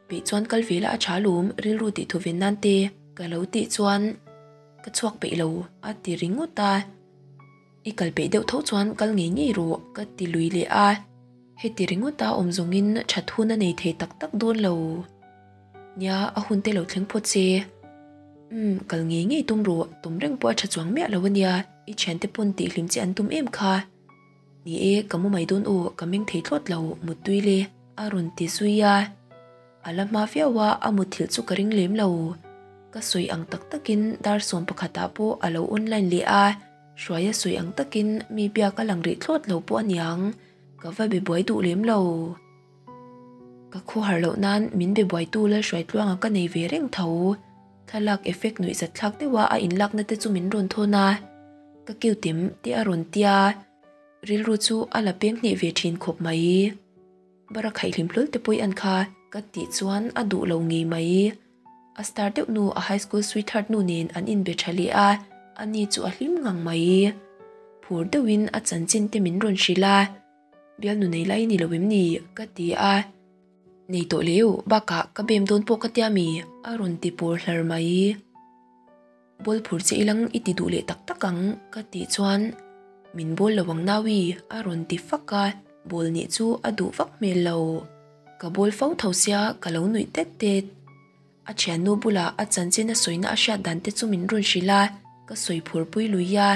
Peih chuan kal ve la a tha lawm rilru tih thu ven nan te ka lo tih chuan ka chhuak peih lo a ti ringawt a. I kal peih deuh tho chuan kal ngei ngei rawh ka ti lui leh a. Heti ringawt a awm zawngin that hun a nei thei tak tak dawn lo. Nia a hun te lo thleng phawt se. Umm kal ngei ngei tum rawh tum reng pawh a tha chuang miah lo ania i thiante pawn tihhlim che an tum em kha. Ni e, ka mu mai dawn aw, ka meng thei thlawt lo, muttui le, a rawn ti zui a. A la hma viau a, a mutthilh chu ka ring lem lo. Ka sawi ang tak takin dar 11 ah pawh a lo online leh a, Hruaia sawi ang takin mi biak a lang rih thlawt lo pawh a niang, ka va be buai duh lem lo. Ka khawhar loh nan min be buaitu Lalhruaitluanga ka nei ve reng tho. Thlalak effect nuihzat thlak deuha a inlakna te chu min rawn thawn a, ka cute em te a rawn tia, rilru chu a la peng hneh ve thin khawp mai. Bara khaihlim hlawl te pawih an kha ka tih chuan a duh lo ngei mai. A star deuh nu a high school sweetheart nu nen an inbe tha leh a, ani chu a hlim ngang mai. Phur deuhin a chanchin te min rawn hrilh a, Bialnu nei lai ni lo em ni? ka ti a. Nei tawh leu, bakah ka bem dawn pawh ka tia mi? a rawn ti pawr hlar mai. Bawl phur che ilang i ti duh leh tak tak ang ka tih chuan min bawl lo ang Naui a rawn ti fak a, bawl nih chu a duh vak hmel lo. Ka bawl fo tho sia ka lo nuih tet tet. A thiannu bulah a chanchin a sawina a hriat dan te chu min rawn hrilh a, ka sawi phur pui lui a.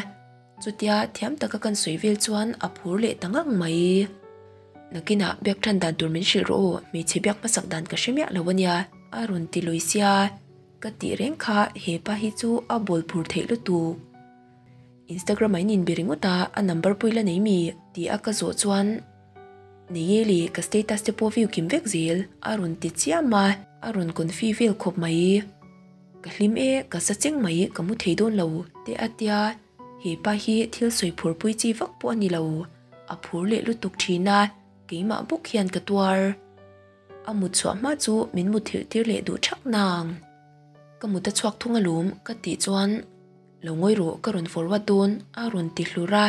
Chutia thiam taka kan sawi vel chuan a phur leh ta ngang mai. Nakinah biak tan dan tur min hrilh rawh aw, hmeichhe biak hmasak dan ka hre miah lo ania a rawn ti lui sia. Ka tih reng kha hepa hi chu a bawl phur theih lutuk. Instagram ah in inbe ringawt a, a number pawh i la nei mi? Ti a ka zawh chuan Nei e le, ka status te pawh view kim vek zel a rawn ti chiam a, a rawn confi vel khawp mai. Ka hlim e, ka sa cheng mai, ka mu thei dawn lo te a tia, hepa hi thil sawi phur pui chi vak pawh a ni lo, a phur leh lutuk thin a, keimah bawk hian ka tuar. A mut chhuah hma chu min mutthilh tir leh duh thak nang. Ka mut a chhuak thung alawm ka tih chuan lo ngawi rawh ka rawn forward dawn a rawn ti hlur a,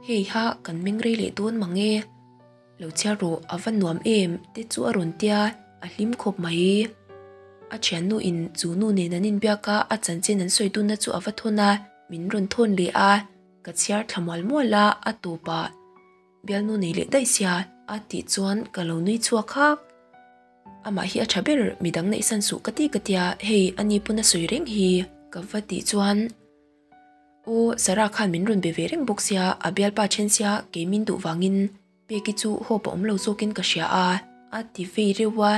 hei ha kan meng rei leh dawn mang e. Lo chhiar rawh a va nuam em te chu a rawn tia a hlim khawp mai. A thiannu in chu nu nen an inbiak a a chanchin an sawi dunna chu a va thawn a, min rawn thawn leh a, ka chhiar thla mual mual a a tawpah. Bialnu nei leh daih sia a tih chuan ka lo nui chhuak hak. Amah hi a tha ber midang neih san suh ka ti ka tia hei a ni pawn a sawi reng hi ka va tih chuan Aw Sarah khan min rawn be ve reng bawk sia a bialpa then sia kei min duh vangin Peki chu hope a awm lo zawkin ka hria a a ti vei reuh a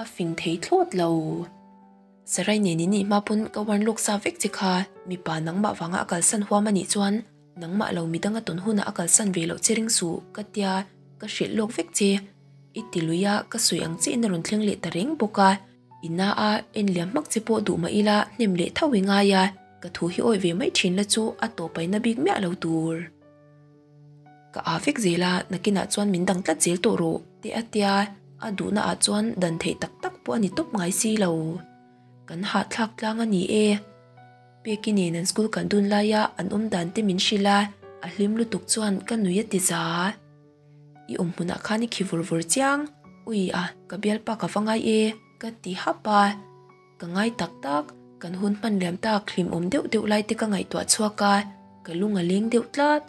a fing thei thlawt lo. Sarai nen in nih hma pawn ka warn lawk sa vek che kha mipa nangmah vanga a kalsan huam a nih chuan Nangmah lo midang a tawn hunah a kalsan ve loh che ring suh ka tia ka hrilh lawk vek che. I ti lui a, ka sawi ang chiah in a rawn thleng leh ta reng bawk a. I na a, en liam hmak che pawh duh mah ila hnem leh tho i ngai a, ka thu hi awih ve mai thin la chu a tawpaina bik miah lo tur. Ka aa vek zel a, nakinah chuan min dang tlat zel tawh rawh te a tia, a duhna ah chuan dan theih tak tak pawh a ni tawp ngai si lo. Kan hahthlak tlang a ni e. Peki nen an school kan dun laia an awm dan te min hrilh a, a hlim lutuk chuan ka nui a ti za. I awm hmunah khan i khi vur vur chiang, ui a, ka bialpa ka va ngai e, ka ti hap a. Ka ngai tak tak, kan hun hman liam tak hlimawm deuh deuh lai te ka ngaihtuah chhuak a, ka lung a leng deuh tlat.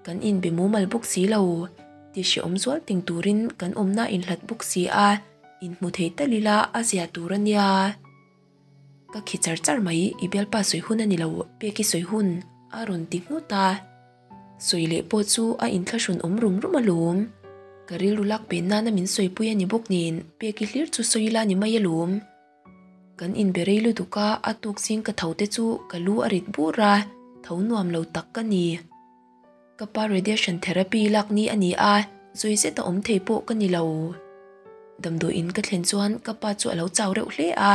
Kan inbe mumal bawk si lo, ti hrehawm zual ting turin kan awmna inhlat bawk si a, inhmu thei tal ila a zia tur a nia. Ka khi char char mai, i bialpa sawi hun a ni lo, pek i sawi hun, a rawn ti nghut a. Sawi leh pawh chu a inthlahrun awm rum rum alawm. Ka rilru lak pen nana min sawipui a ni bawk nen, pek i hlir chu sawi ila ni mai alawm. Kan inbe rei lutuk a, a tuk zing ka tho te chu ka lu a rit bur a, tho nuam lo tak ka ni. Ka pa radiation therapy lak ni a ni a, zui zet a awm thei pawh ka ni lo. Damdawiin ka thlen chuan ka pa chu a lo chau reuh hle a,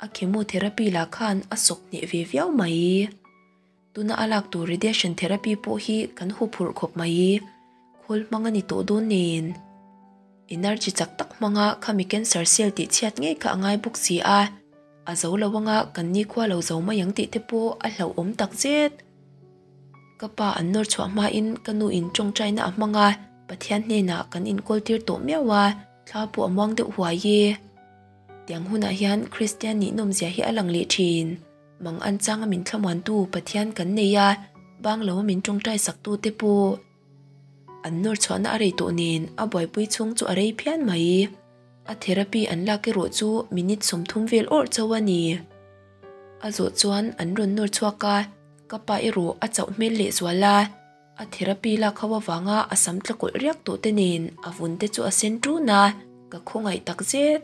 a chemotherapy lah khan a sawk hneh ve viau mai. Tuna a lak tur radiation therapy pawh hi kan huphurh khawp mai. Khawl hmang a ni tawh dawn nen. Energy chak tak hmanga khami cancer cell tih chhiat ngei kha a ngai bawk si a, a zo lo anga kan nikhua lo zo mai ang tih te pawh a hlauhawm tak zet. Ka pa an nawr chhuah hmain ka nu in tawngtaina a hmang a, Pathian hnenah kan inkawl tir tawh miau a, thla pawh a muang deuh huai e. Tiang hunah hian Kristian nih nawmzia hi a lang leh thin. Mang an changa min thlamuantu Pathian kan nei a, bang lo a min tawngtai saktu te pawh an nawr chhuahna a rei tawh nen a buaipui chhung chu a rei phian mai. A therapy an lak erawh chu minute 30 vel awrh chauh a ni. A zawh chuan an rawn nawr chhuak a. Ka pa erawh a chauh hmel leh zual a, a therapy lak ho avanga a sam tla kawlh riak tawh te nen a vun te chu a sen ṭun a, ka khawngaih tak zet.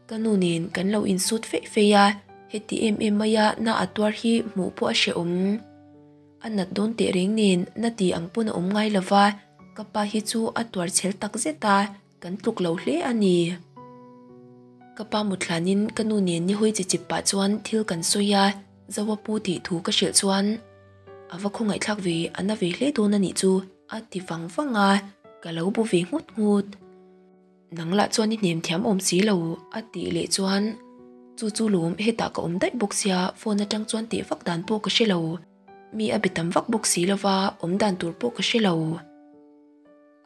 Ka nu nen kan lo insut feih feih a, Heti em em maia na a tuar hi hmuh pawh a hrehawm. A nat dawn teh reng nen na ti ang pawn a awm ngai lova, ka pa hi chu a tuar chhel tak zet a, kan tluk lo hle a ni. Ka pa muthlanin ka nu nen ni hawi chi chip pah chuan thil kan sawi a, Zoa pu tih thu ka hrilh chuan a va khawngaihthlak ve, a na ve hle dawn a nih chu a ti vang vang a, ka lo bu ve nghut nghut. Nang lah chuan i hnem thiam awm si lo a tih leh chuan chu chu lawm hetah ka awm daih bawk sia phone atang chuan tih vak dan pawh ka hre lo mi a be tam vak bawk si lova awm dan tur pawh ka hre lo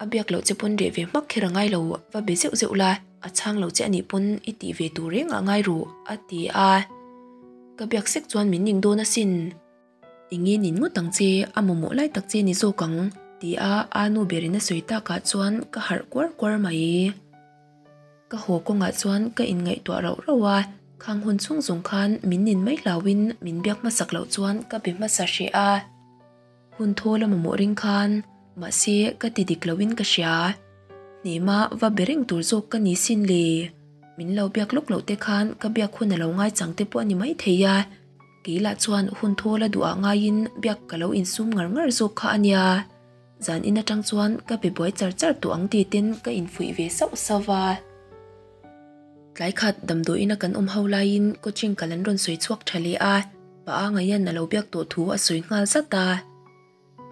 a biak loh che pawn reh ve hmak kher a ngai lo va be zeuh zeuh la a chhang lo che anih pawn i tih ve tur reng ah ngai ruh a ti a ka biak sek chuan min ning dawn asin. Enge nin ngawt ang che, a mamawh lai tak che ni zawk ang, ti a Anu berin a sawi takah chuan ka harh kuar kuar mai. Ka haw kawngah chuan ka inngaihtuah rauh rauh a, khang hun chhung zawng khan min nin mai hlauhin min biak hmasak loh chuan ka be hmasa hreh a. Hun thawl a mamawh ring khan, mahse ka ti dik loin ka hria. Hnema va be reng tur zawk ka ni sin le. Min lo biak lawk loh te khan ka biak hun a lo ngaichang te pawh a ni maithei a. Kei lah chuan hun thawl a duhah ngaiin biak ka lo insum ngar ngar zawk kha a nia. Zan in atang chuan ka be buai char char tawh ang ti ten ka infuih ve sauh sauh va. Tlai khat damdawiin a kan awm ho laiin coaching kal an rawn sawi chhuak tha leh a, pa a ngaian a lo biak tawh thu a sawi nghal zat a.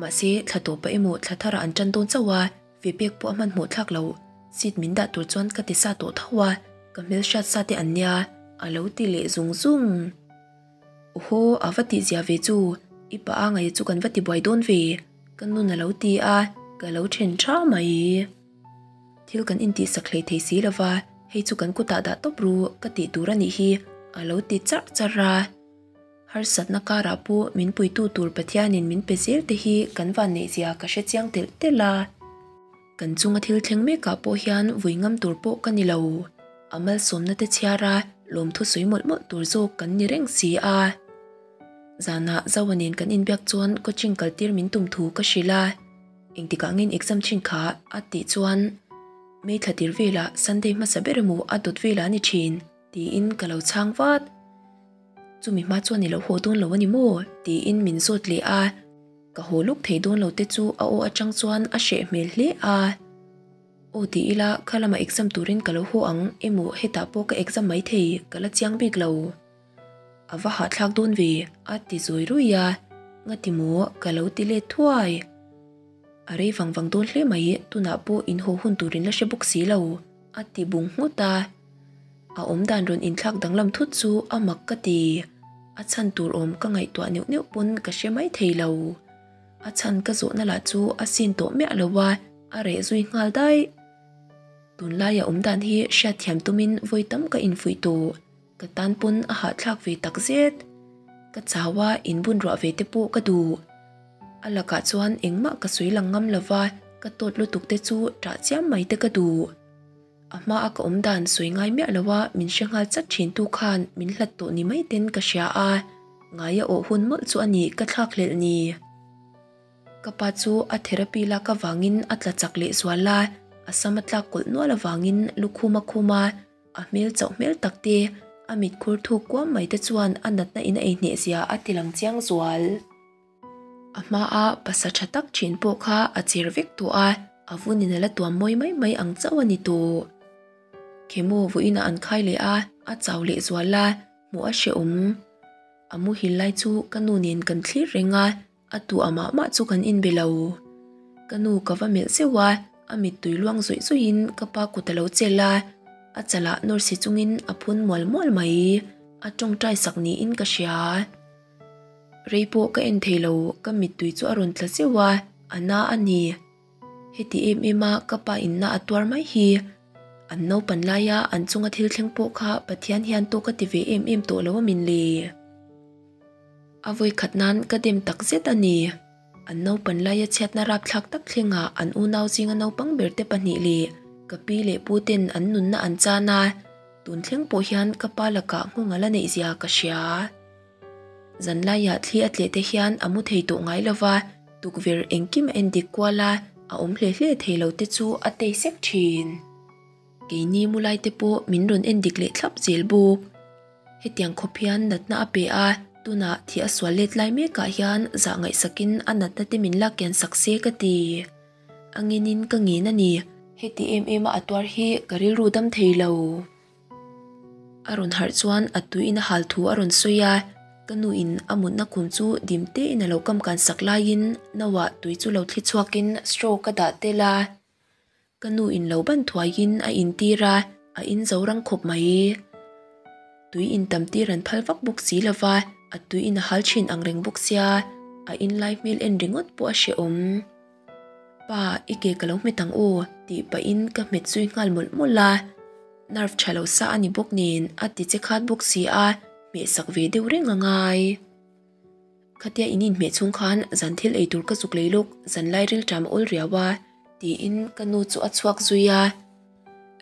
Mahse, thla tawpa emaw thla tharah an tan dawn chauh a, ve pek pawh a hmanhmawh thlak lo. Seat min dah tur chuan ka ti sa tawh tho a, ka hmelhriat sa te an nia, a lo ti leh zung zung. Awhaw, a va tihzia ve chu, i pa a ngaih chu kan va ti buai dawn ve, ka nun a lo ti a, ka lo then tha mai. Thil kan intihsak hlei thei si lova, hei chu kan kutah dah tawp ru, ka tih tur a nih hi, a lo ti charh charh a. Harsatna karah pawh min puitu tur Pathianin min pe zel te hi kan vanneihzia ka hre chiang telh telh a. Kan chunga thil thleng mekah pawh hian vui ngam tur pawh ka ni lo. A malsawmna te chhiara lawmthu sawi mawlh mawlh tur zawk kan ni reng si a. Zanah Zoa nen kan inbiak chuan coaching kaltir min tum thu ka hrilh a. Engtikah ngen exam thin kha a tih chuan May thla tir velah Sunday hmasa ber emaw a dawt velah a ni thin tiin ka lo chhang vat. Chumi hma chuan i lo haw dawn lo a ni maw? tiin min zawt leh a, ka haw lawk thei dawn lo te chu a aw atang chuan a hreh hmel hle a. Aw ti ila, kha lamah exam turin ka lo haw ang emaw hetah pawh ka exam mai thei, ka la chiang bik lo. A va hahthlak dawn ve, a ti zawi ruih a, ngati maw ka lo ti let thuai. A rei vang vang dawn hle mai, tunah pawh in haw hun turin la hre bawk si lo, a ti bung nghut a. A awm dan rawn inthlak danglam thut chu a mak ka ti. A chhan tur awm ka ngaihtuah neuh neuh pawn ka hre mai thei lo. A chhan ka zawhna lah chu a sin tawh miah lo a, a reh zui nghal daih. Tunlaia awm dan hi hriatthiam tumin vawi tam ka infuih tawh. Ka tan pawn a hahthlak ve tak zet. Ka chau a, inbun ruah ve te pawh ka duh. A lakah chuan engmah ka sawi lang ngam lo va, ka tawt lutuk te chu ṭah chiam mai te ka duh. A hma a ka awm dan sawi ngai miah lo a min hre nghal chat thin tu khan min hlat tawh ni mai ten ka hria a, ngai a awh hun mawlh chu a nih ka thlak hlelh ni. Ka pa chu a therapy lak avangin a tla chak leh zual a, a sam a tlak kawlh nual avangin lukhum a khum a, a hmel chauh hmel tak te, a mit khur thuk kuam mai te chuan a natna in a ei hneh zia a ti lang chiang zual. A hmaa pasa tha tak thin pawh kha a cher vek tawh a, a vunin a la tuam mawi mai mai ang chauh a ni tawh. Khemo vawiinah an khai leh a, a chau leh zual a, hmuh a hrehawm. A muhil lai chu ka nu nen kan thlir reng a, a tu a mah mah chu kan inbe lo. Ka nu ka va melh zeuh a, a mittui luang zawih zawihin ka pa kut a lo chelh a, a chalah nawr si chungin a phun mual mual mai. A tawngtai sak niin ka hria. Rei pawh ka en thei lo, ka mittui chu a rawn tla zeuh a, a na a ni. Heti em em a ka pa inna a tuar mai hi. An naupan laia an chunga thil thleng pawh kha Pathian hian tawk a ti ve em em tawh lo a min le. A vawi khat nan ka dem tak zet a ni. An naupan laia chhiatna rapthlak tak thlengah an unau zinga naupang ber te pahnih leh ka pi leh pu ten an nunna an chan a, tun thleng pawh hian ka pa lakah nghawng a la neih zia ka hria. Zanlaiah thli a tleh te hian a mu thei tawh ngai lova, tukverh engkim a en dik kual a, a awm hle hle thei lo te chu a tei sek thin. Keini mu lai te pawh min rawn en dik leh thlap zel bawk. Hetiang khawp hian natna a pe a, tunah thih a sual let lai mekah hian zah ngaihsakin a natna te min lak kian sak se ka ti. A nginin ka ngin a ni. Heti em em a a tuar hi ka rilru dam thei lo. A rawn harh chuan a tuiin a hal thu a rawn sawi a, ka nuin a mutna khum chu dim tein a lo kam kan sak laiin no-ah tui chu lo thli chhuakin straw ka dah tel a. Ka nu in lo ban thuaiin a intir a, a in zo rang khawp mai. Tui in tam tir an phal vak bawk si lova, a tui in a hal thin ang reng bawk sia, a in lai hmel en ringawt pawh a hrehawm. Pa, i ke ka lo hmet ang aw, tih pahin ka hmet zui nghal mawlh mawlh a. Nerve tha lo sa a ni bawk nen a ti che khat bawk si a, hmehsak ve deuh reng a ngai. Khatia in inhmeh chhung khan zan thil ei tur ka zuk lei lawk, zan lai rilṭam a awl riau a, tiin ka nu chu a chhuak zui a.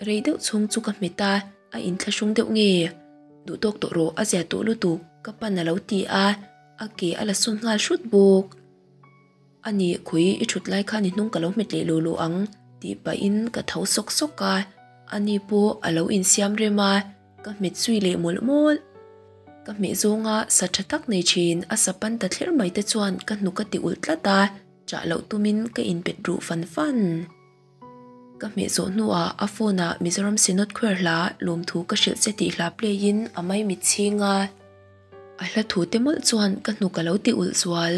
Rei deuh chhung chu ka hmet a, a inthlahrung deuh nge? Duh tawk tawh rawh, a zia tawh lutuk, ka pan a lo ti a, a ke a la sawn nghal hrut bawk. A ni, khawi i thut lai khan i hnung ka lo hmet leh luh luh ang, tih pahin ka tho sawk sawk a, ani pawh a lo insiam rem a. Ka hmet zui leh mawlh mawlh. Ka hmeh zawnga sa tha tak nei thin a sa pan ta thler mai te chuan ka hnuk a ti ulh tlat a, chah loh tumin ka inpet ruh fan fan. Ka hmeh zawh hnuah a phone ah Mizoram Synod Choir hla lawmthu ka hrilh che tih hla play in a maimit chhing a. A hla thu te mawlh chuan ka hnuk a lo ti ulh zual.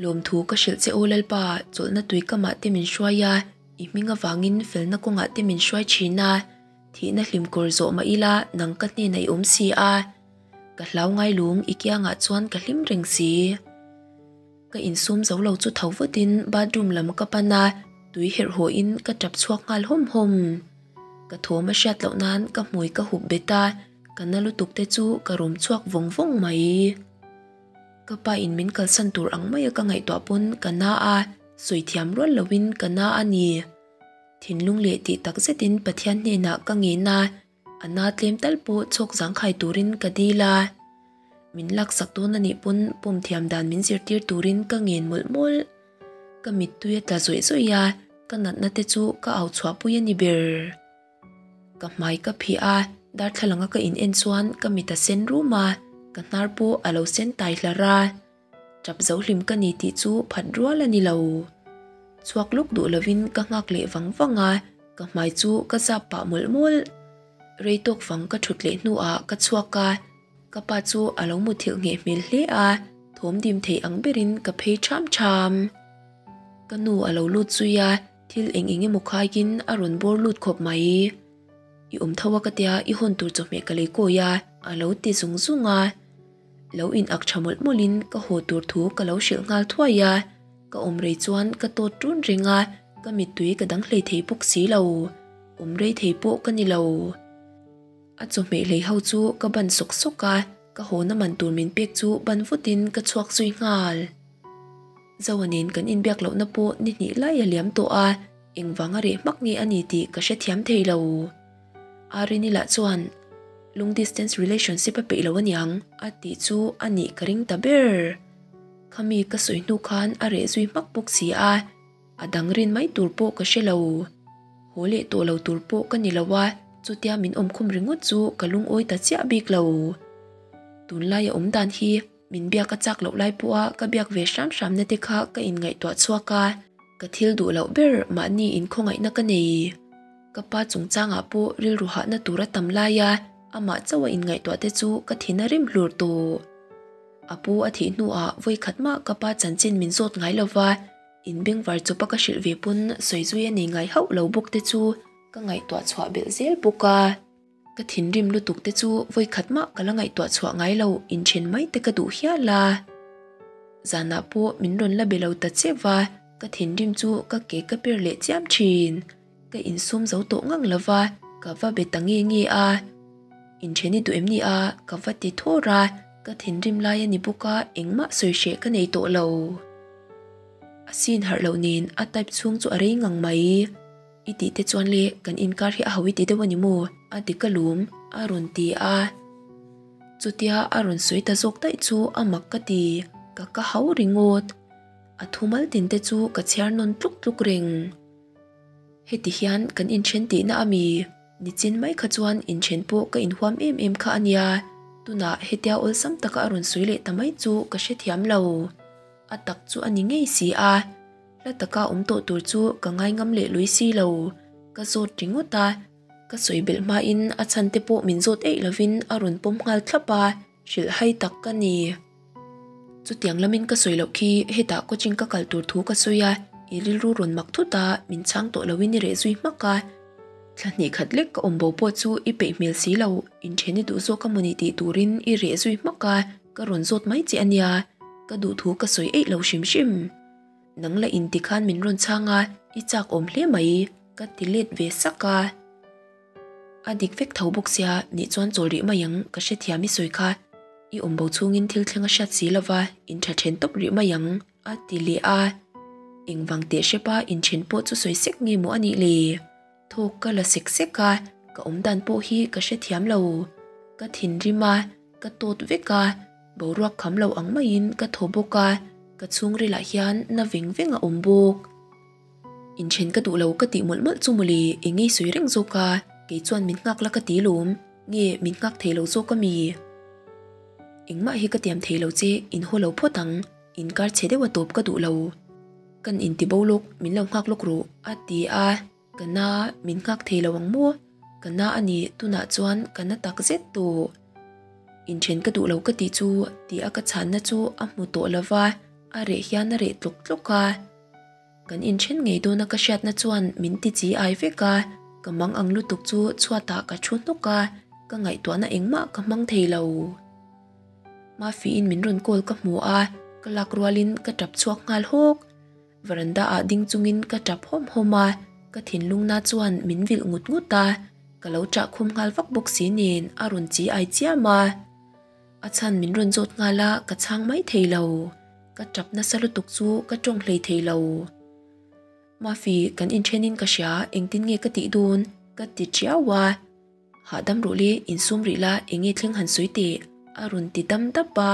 Lawmthu ka hrilh che aw Lalpa, chawlhna tui kamah te min hruai a, i hming avangin felna kawngah te min hruai thin a. Thihna hlim kawr zawh mah ila nang ka hnenah i awm si a, ka hlau ngai lung i kiangah chuan ka hlim reng si. Ka insum zo lo chu tho vatin bathroom lam ka pan a, tui herh hawhin ka tap chhuak nghal hawm hawm. Ka thawm a hriat loh nan ka hmui ka hup bet a, ka na lutuk te chu ka rawm chhuak vawng vawng mai. Ka pa in min kalsan tur ang maia ka ngaihtuah pawn ka na a, sawi thiam rual loin ka na a ni. Thinlung leh tih tak zetin Pathian hnenah ka ngen a, a na tlem tal pawh chhawk zangkhai turin ka dil a. Min laksak dawn a nih pawn pawm thiam dan min zirtir turin ka ngen mawlh mawlh. Ka mittui a tla zawih zawih a, ka natna te chu ka au chhuahpui a ni ber. Ka hmai ka phih a, darthlalang a ka in en chuan ka mit a sen rum a, ka hnar pawh a lo sen tai hlar a. Tap zo hlim ka ni tih chu phat rual a ni lo. Chhuak lawk duh lovin ka nghak leh vang vang a, ka hmai chu ka zap pah mawlh mawlh. Rei tawk fang ka thut leh hnuah ka chhuak a, ka pa chu a lo muthilh ngheh hmel hle a, thawm dim thei ang berin ka phei ṭham ṭham. Ka nu a lo lut zui a, thil eng eng emaw khaiin a rawn bawr lut khawp mai. I awm tho a ka tia, i hawn tur chawhmeh ka lei kawi a, a lo ti zung zung a. Lo in ak tha mawlh mawlh in ka haw tur thu ka lo hrilh nghal thuai a, ka awm rei chuan ka tawt ṭun reng a, ka mittui ka dang hlei thei bawk si lo, awm rei thei pawh ka ni lo. A chawhmeh hlei ho chu ka ban sawk sawk a, ka hawna man tur min pek chu ban vut in ka chhuak zui nghal. Zoa nen kan inbiak lohna pawh ni hnih lai a liam tawh a, engvanga reh hmak nge a ni tih ka hrethiam thei lo. Arini lah chuan long distance relationship a peih lo aniang a tih chu a nih ka ring ta ber. Khami ka sawi hnu khan a reh zui hmak bawk si a, a dang rin mai tur pawh ka hre lo. Haw leh tawh lo tur pawh ka ni lo a, chutia min awm khum ringawt chu ka lungawi ta chiah bik lo. Tunlaia awm dan hi Min biak a chak loh lai pawha ka biak ve hram hramna te kha ka inngaihtuah chhuak a, ka thil duh loh ber mahni inkhawngaihna ka nei. Ka pa chungchangah pawh rilru hahna tur a tam lai a, amah chauha inngaihtuah te chu ka thin a rim hlur tawh. A pu a thih hnuah vawikhat mah ka pa chanchin min zawt ngai lova, inbengvar chawpa ka hrilh ve pawn sawi zui a nei ngai hauh lo bawk te chu ka ngaihtuah chhuah belh zel bawk a. Ka thinrim lutuk te chu vawi khat mah ka la ngaihtuah chhuah ngai lo, inthen mai te ka duh hial a. Zanah pawh min rawn la be lo ta che va, ka thinrim chu ka ke ka per leh chiam thin. Ka insum zo tawh ngang lo va, ka va be ta nge nge a. Inthen i duh em ni a? Ka va ti thawr a, ka thinrim lai a ni bawk a, engmah sawi hreh ka nei tawh lo. A sin harh loh nen a type chhung chu a rei ngang mai. I tih te chuan le kan inkar hi a ho i ti deuh a ni maw? A dik a lum, a rawn ti a. Chutia a rawn sawi ta zawk daih chu a mak ka ti, ka ka hau ringawt. A thumal tin te chu ka chhiar nawn tluk tluk reng. Heti hian kan inthen tihna a mi? Nichin mai kha chuan inthen pawh ka inhuam em em kha a nia, tunah hetia awlsam taka a rawn sawi leh ta mai chu ka hrethiam lo. A tak chu a ni ngei si a, hla taka awm tawh tur chu ka ngaingam leh lui si lo, ka zawt ringawt a. Ka sawi belh hmain a chhan te pawh min zawt eih lovin a rawn pawm nghal thlap a, hrilh hai tak ka ni. Chutiang lamin ka sawi loh khi hetah coaching ka kal tur thu ka sawi a, i rilru rawn mak thut a, min chhang tawh loin i reh zui hmak a. Thla hnih khat lek ka awm bo pawh chu i peih hmel si lo, inthen i duh zawk a mawni tih turin i reh zui hmak a, ka rawn zawt mai che a nia, ka duh thu ka sawi eih lo hrim hrim. Nang la inti khan min rawn chhang a, i chak awm hle mai, ka ti let ve sak a. A dik vek tho bawk sia, nih chuan chawl rih mai ang, ka hrethiam i sawi kha. I awm bo chhungin thil thleng a hriat si lova, in tha then tawp rih mai ang, a ti leh a. Engvang teh hrepa inthen pawh chu sawi sek nge maw a nih le? Thawk ka la sek sek a, ka awm dan pawh hi ka hrethiam lo. Ka thinrim a, ka tawt vek a, boruak kham lo ang maiin ka thaw bawk a, ka chhungrilah hian na veng veng a awm bawk. Inthen ka duh lo ka tih mawlh mawlh chu mawle, eng ngei sawi reng zawk a, kei chuan min nghak la ka ti lawm, nge min nghak thei lo zawk a mi? Engmah hi ka tiam thei lo che, in haw lo phawt ang, inkar chhe deuh a tawp ka duh lo. Kan inti bo lawk, min lo nghak lawk rawh, a ti a, ka na, min nghak thei lo ang maw? Ka na a ni, tunah chuan ka na tak zet tawh. Inthen ka duh lo ka tih chu, ti a ka chhanna chu a hmu tawh lo va, a reh hian a reh tlawk tlawk a. Kan inthen ngei dawna ka hriatna chuan min ti chi ai vek a, ka mang ang lutuk chu chhuatah ka thu hnawk a, ka ngaihtuahna engmah ka hmang thei lo. Mafiin min rawn call ka hmu a, ka lak rualin ka tap chhuak nghal hawk. Veranda ah ding chungin ka tap hawm hawm a, ka thinlungna chuan min vilh ngut ngut a, ka lo ṭah khum nghal vak bawk si nen a rawn chi ai chiam a. A chhan min rawn zawt nghal a, ka chhang mai thei lo. Ka tap nasa lutuk chu ka tawng hlei thei lo. Mafi, kan inthenin ka hria, engtin nge ka tih dawn? Ka ti tiau a. Hahdam rawh le, insum rih la, enge thleng han sawi teh? A rawn ti dam dap a.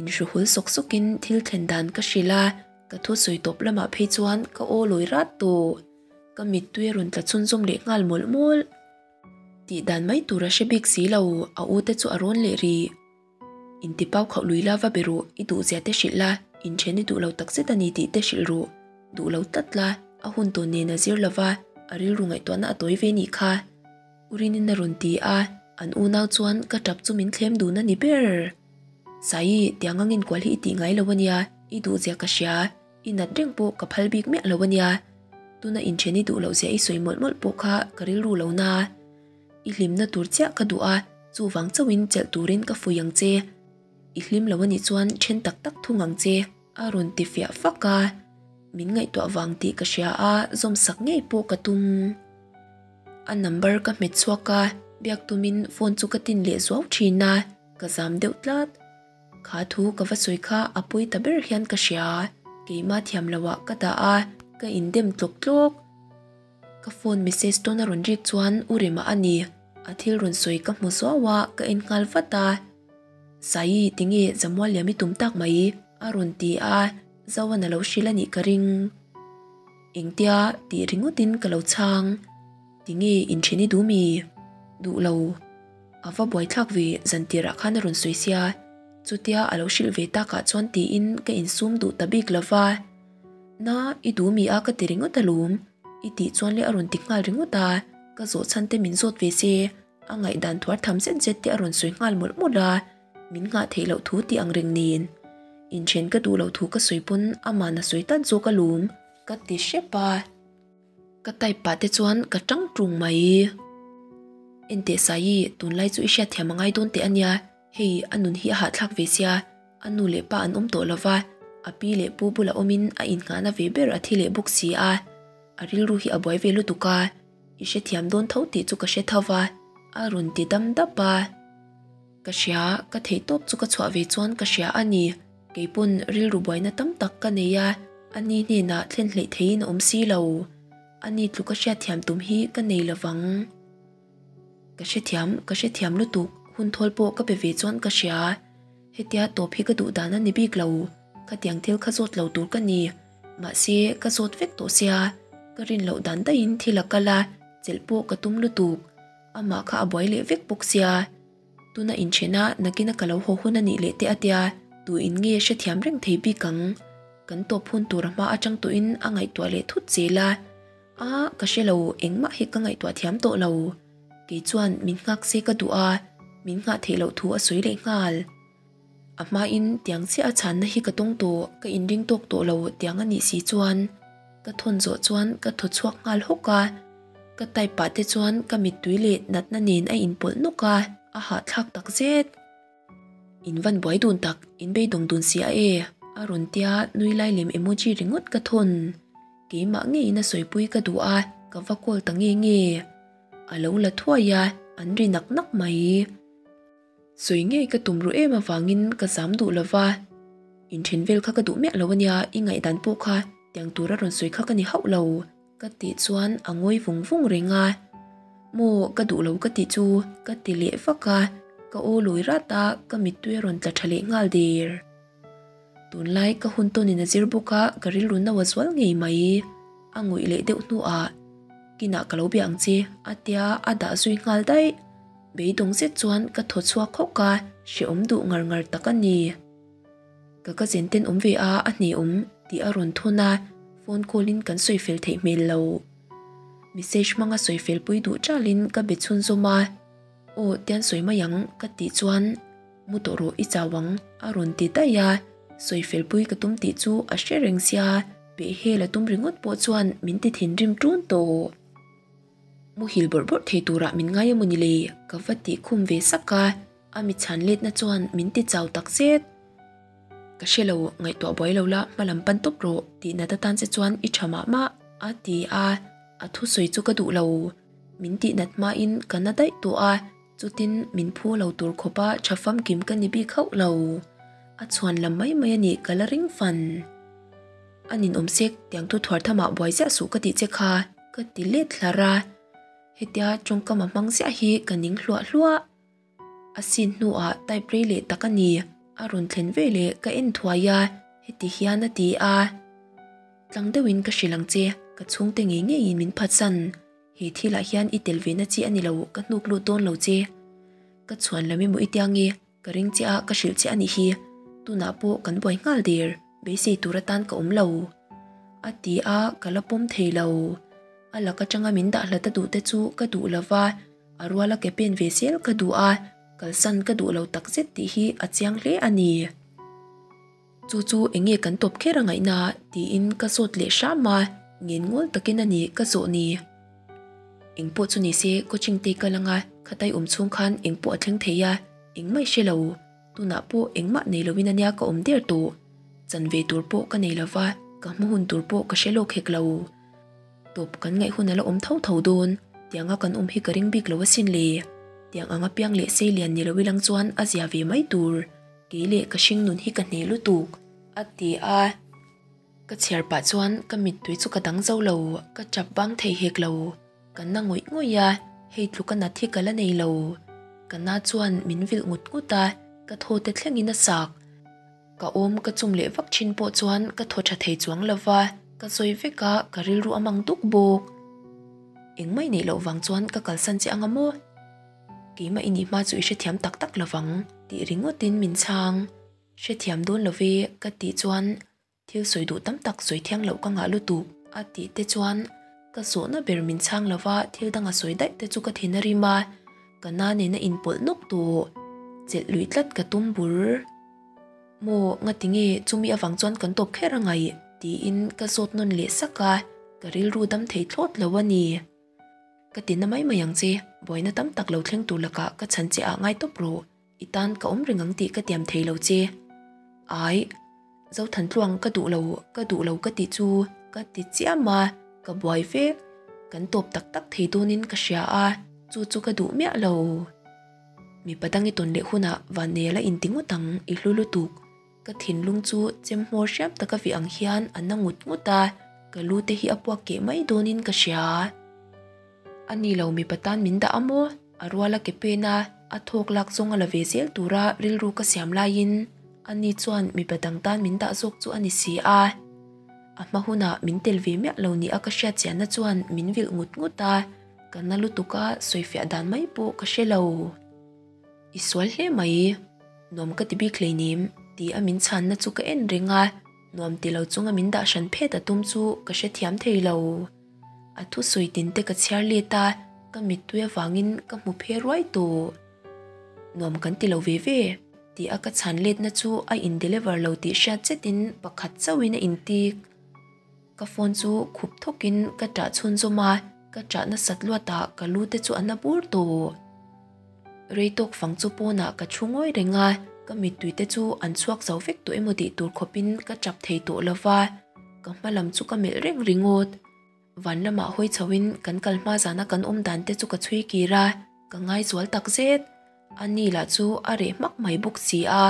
Inhruhul sawk sawkin thil thlen dan ka hrilh a, ka thu sawi tawp lamah phei chuan ka aw lawi rat tawh. Ka mittui a rawn tla chhunzawm leh nghal mawlh mawlh. Tih dan mai tur a hre bik si lo, a u te chu a rawn leh rih. Intipau khauh lui la va be rawh, i duhzia te hrilh la, inthen i duh lo tak zet a ni tih te hrilh rawh. Duh lo tlat la, a hun tawn nen a zir lova, a rilru ngaihtuahna a tawi ve nih kha. U Rinin a rawn ti a, an unau chuan ka tap chu min thlem dun a ni ber. Saii, tiang ang inkual hi i tih ngai lo a nia, i duhzia ka hria, i nat reng pawh ka phal bik miah lo a nia. Tuna inthen i duh lohzia i sawi mawlh mawlh pawh kha ka rilru lo na. I hlimna tur chiah ka duh a, chuvang chauhin chelh turin ka fuih ang che. I hlim lo anih chuan then tak tak thung ang che, a rawn ti fiah fak a. Min ngaihtuah vang tih ka hria a, zawm sak ngei pawh ka tum. A number ka hmet chhuak a, biak tumin phone chu ka tin leh zuau thin a, ka zam deuh tlat. Kha thu ka va sawi kha a pawi ta ber hian ka hria, keimah thiam loah ka dah a, ka indem tlawk tlawk. Ka phone message tawn a rawn rik chuan u Rema a ni, a thil rawn sawi ka hmu zuau a, ka en nghal vat a. Saii tinge Zamual liam i tum tak mai? a rawn ti a, Zoan a lo hrilh a nih ka ring. Engtia tih ringawtin ka lo chhang. Tinge inthen i duh mi? Duh lo. A va buaithlak ve zantirah khan a rawn sawi sia, chutia a lo hrilh ve takah chuan tiin ka insum duh ta bik lo va. Na, i duh mi a ka ti ringawt alawm, i tih chuan le a rawn ti nghal ringawt a, ka zawh chhan te min zawt ve se, a ngaihdan thuar tham zet zet te a rawn sawi nghal mawlh mawlh a, min nghah theih loh thu tih ang reng nen. Inthen ka duh loh thu ka sawi pawn aman a sawi tlat zawk alawm, ka ti hrep a. Ka type pah te chuan ka tang tung mai. Enteh Saii, tunlai chu i hriatthiam a ngai dawn teh a nia, Hei, a nun hi a hahthlak ve sia, a nu leh pa an awm tawh lo va, a pi leh pu bula awmin a innghahna ve ber a thi leh bawk si a, a rilru hi a buai ve lutuk a, i hrethiam dawn tho tih chu ka hre tho va, a rawn ti dam dap a. Ka hria, ka theih tawp chu ka chhuah ve chuan ka hria a ni, kei pawn rilru buaina tam tak ka nei a, a ni hnenah thlen hleih theiin a awm si lo, a ni tluka hriatthiam tum hi ka nei lo vang. Ka hrethiam, ka hrethiam lutuk, hun thawl pawh ka pe ve chuan ka hria. Hetia tawp hi ka duh dan a ni bik lo, khatiang thil kha zawt lo tur ka ni. Mahse, ka zawt vek tawh sia, ka rin loh dan daihin thil a kal a, Chelh pawh ka tum lutuk. Amah kha a buai leh vek bawk sia. Tuna inthena nakina ka lo haw hun a nih leh te a tia, tu in nge hrethiam reng thei bik ang? Kan tawp hun tur a hma atang tawhin a ngaihtuah leh thut zel a. A, ka hre lo, engmah hi ka ngaihtuah thiam tawh lo. Kei chuan min nghak se ka duh a, min nghah theih loh thu a sawi leh nghal. A hmain tiang chiah a chhanna hi ka tawng tawh, ka inring tawk tawh lo tiang a nih si chuan ka thawn zawh chuan ka thaw chhuak nghal hawk a, ka type pah te chuan ka mittui leh natna nen a inpawlh nawk a, a hahthlak tak zet. In van buai dun tak, in beidawng dun si a e, a rawn tia nui lai lem emoji ringawt ka thawn. Keimah ngeiin a sawipui ka duh a, ka va call ta nge nge. A lo la thuai a, an ri nak nak mai. Sawi ngei ka tum ruh em avangin ka zam duh lo va, inthen vel kha ka duh miah lo ania, i ngaihdan pawh kha tiang tura rawn sawi kha ka ni hauh lo, ka tih chuan a ngawi vung vung reng a. Maw ka duh lo ka tih chu ka ti leh vak a, ka aw lawi rat a, ka mittui a rawn tla tha leh nghal der. Tunlai ka hun tawnin a zir bawk a, ka rilru no a zual ngei mai. A ngawih leh deuh hnuah, Kinah ka lo bia ang che, a tia a dah zui nghal daih. Beidawng zet chuan ka thaw chhuak hawk a, hrehawm duh ngar ngar tak a ni. Ka cousin ten awm ve a, a hneawm tih a rawn thawn a, phone call in kan sawi fel theih hmel lo. Message hmanga sawi fel pui duh chalin ka be chhunzawm a, Aw tian sawi mai ang ka tih chuan mu tawh rawh i chau ang a rawn ti daih a, sawi fel pui ka tum tih chu a hre reng sia, pehhel a tum ringawt pawh chuan min ti thinrim ṭun tawh. Muhil bawrh bawrh thei turah min ngai emaw ni le? Ka va tih khum ve sak a, a mi chhan letna chuan min ti chau tak zet. Ka hre lo, ngaihtuah buai lo la, hma lam pan tawp rawh, tih nat atan che chuan i tha mah mah, a ti a, a thusawi chu ka duh lo. Min tih nat hmain ka na daih tawh a, chutin min phu lo tur khawpa tha famkim ka ni bik hauh lo. A chhuan lam mai mai a nih ka la ring fan. A ninawm sek, tiang thu thuar thamah buai ziah suh ka tih che kha. Ka ti let hlar a, hetia tawngkam a hmang ziah hi ka ning hluah hluah. A sin hnuah type rei leh tak a ni, a rawn thlen ve leh ka en thuai a, heti hian a ti a. Tlang deuhin ka hrilh ang che, ka chhungte ngei ngeiin min phatsan. He thilah hian i tel ve na chi a ni lo, ka hnuk lut dawn lo che. Ka chhuan lam emaw i tia nge? Ka ring che a, ka hrilh che a nih hi. Tunah pawh kan buai nghal der, beisei tur atan ka awm lo. A ti a, ka la pawm thei lo. A lak atanga min dah hlat a duh te chu ka duh lo va, a ruala ke pen ve zel ka duh a, kalsan ka duh lo takzet tih hi a chiang hle a ni. Chu chu eng nge kan tawp kher a ngaihna tiin ka zawt leh hram a, ngen ngawl takin a ni ka zawh ni. Eng pawh chu ni se coaching te kal anga khatai awm chhung khan eng pawh a thleng thei a, engmah i hre lo. Tunah pawh engmah nei loin ania ka awm der tawh. Chan ve tur pawh ka nei lova, ka hma hun tur pawh ka hre lawk hek lo. Tawp kan ngaih hun a la awm tho tho dawn, tianga kan awm hi ka ring bik lo asin le. Tiang anga piang leh sei lian ni lo ilang chuan a zia ve mai tur. Kei leh ka hring nun hi ka hne lutuk, a ti a. Ka chhiar pah chuan ka mittui chu ka dang zo lo, ka tap bang thei hek lo. Ka na ngawih ngawih a, hei tluka nat hi ka la nei lo. Ka na chuan min vilh ngut ngut a, ka thaw te thlengin a sak. Ka awm ka chum leh vak thin pawh chuan ka thaw tha thei chuang lo va, ka sawi vek a, ka rilru a mang duk bawk. Engmah i neih loh vang chuan ka kalsan che anga maw? Keimah i nih hma chu i hrethiam tak tak lovang tih ringawtin min chhang. Hrethiam dawn lo ve ka tih chuan thil sawi duh tam tak sawi thiang loh ka ngah lutuk a tih te chuan ka zawhna ber min chhang lova thil danga sawi daih te chu ka thin a rim a, ka na nena inpawlh nawk tawh. Chelh luih tlat ka tum bur. Maw ngati nge chumi avang chuan kan tawp kher a ngaih tiin ka zawt nawn leh sak a, ka rilru dam thei thlawt lo a ni. Ka ti na mai mai ang che, buaina tam tak lo thleng tur lakah ka chhan che ah ngai tawp rawh, i tan ka awm reng ang tih ka tiam thei lo che. Ai, Zothantluang ka duh lo, ka duh lo ka tih chu ka ti chiam a, ka buai vek, kan tawp tak tak thei dawnin ka hria a, chu chu ka duh miah lo. Mipa dang i tawn leh hunah Vanneia la inti ngawt ang, i hlu lutuk. Ka thinlung chu chem hmawr hriam taka vih ang hian a na ngut ngut a, ka lu te hi a puak keh mai dawnin ka hria. A ni lo mipa tan min dah a maw? A ruala ke pen a, a thawk lak zawng a la ve zel tura rilru ka siam laiin a ni chuan mipa dang tan min dah zawk chu a ni si a. A hma hunah min tel ve miah lo ni a ka hriat chianna chuan min vilh ngut ngut a. Ka na lutuk a, sawifiah dan mai pawh ka hre lo. I sual hle mai, nuam ka ti bik hleinem ti a min chhanna chu ka en reng a, nuam ti lo chunga min dah hran phet a tum chu ka hrethiam thei lo. A thusawi tin te ka chhiar let a, ka mittui avangin ka hmu phe ruai tawh. Nuam kan ti lo ve ve ti a ka chhan letna chu a in deliver lo tih hriat zetin pakhat chauhin a intik. Ka phone chu khup thawkin ka ṭah chhunzawm a, ka ṭah nasat luatah ka lu te chu a na bur tawh. Rei tawk fang chu pawnah ka thu ngawi reng a, ka mittui te chu an chhuak zo vek tawh emaw tih tur khawpin ka ṭap thei tawh lo va, ka hma lam chu ka melh reng ringawt. Van lamah hawi chhoin kan kal hma zana kan awm dan te chu ka chhui kir a, ka ngaizual takzet. Ani lah chu a reh hmak mai bawk si a.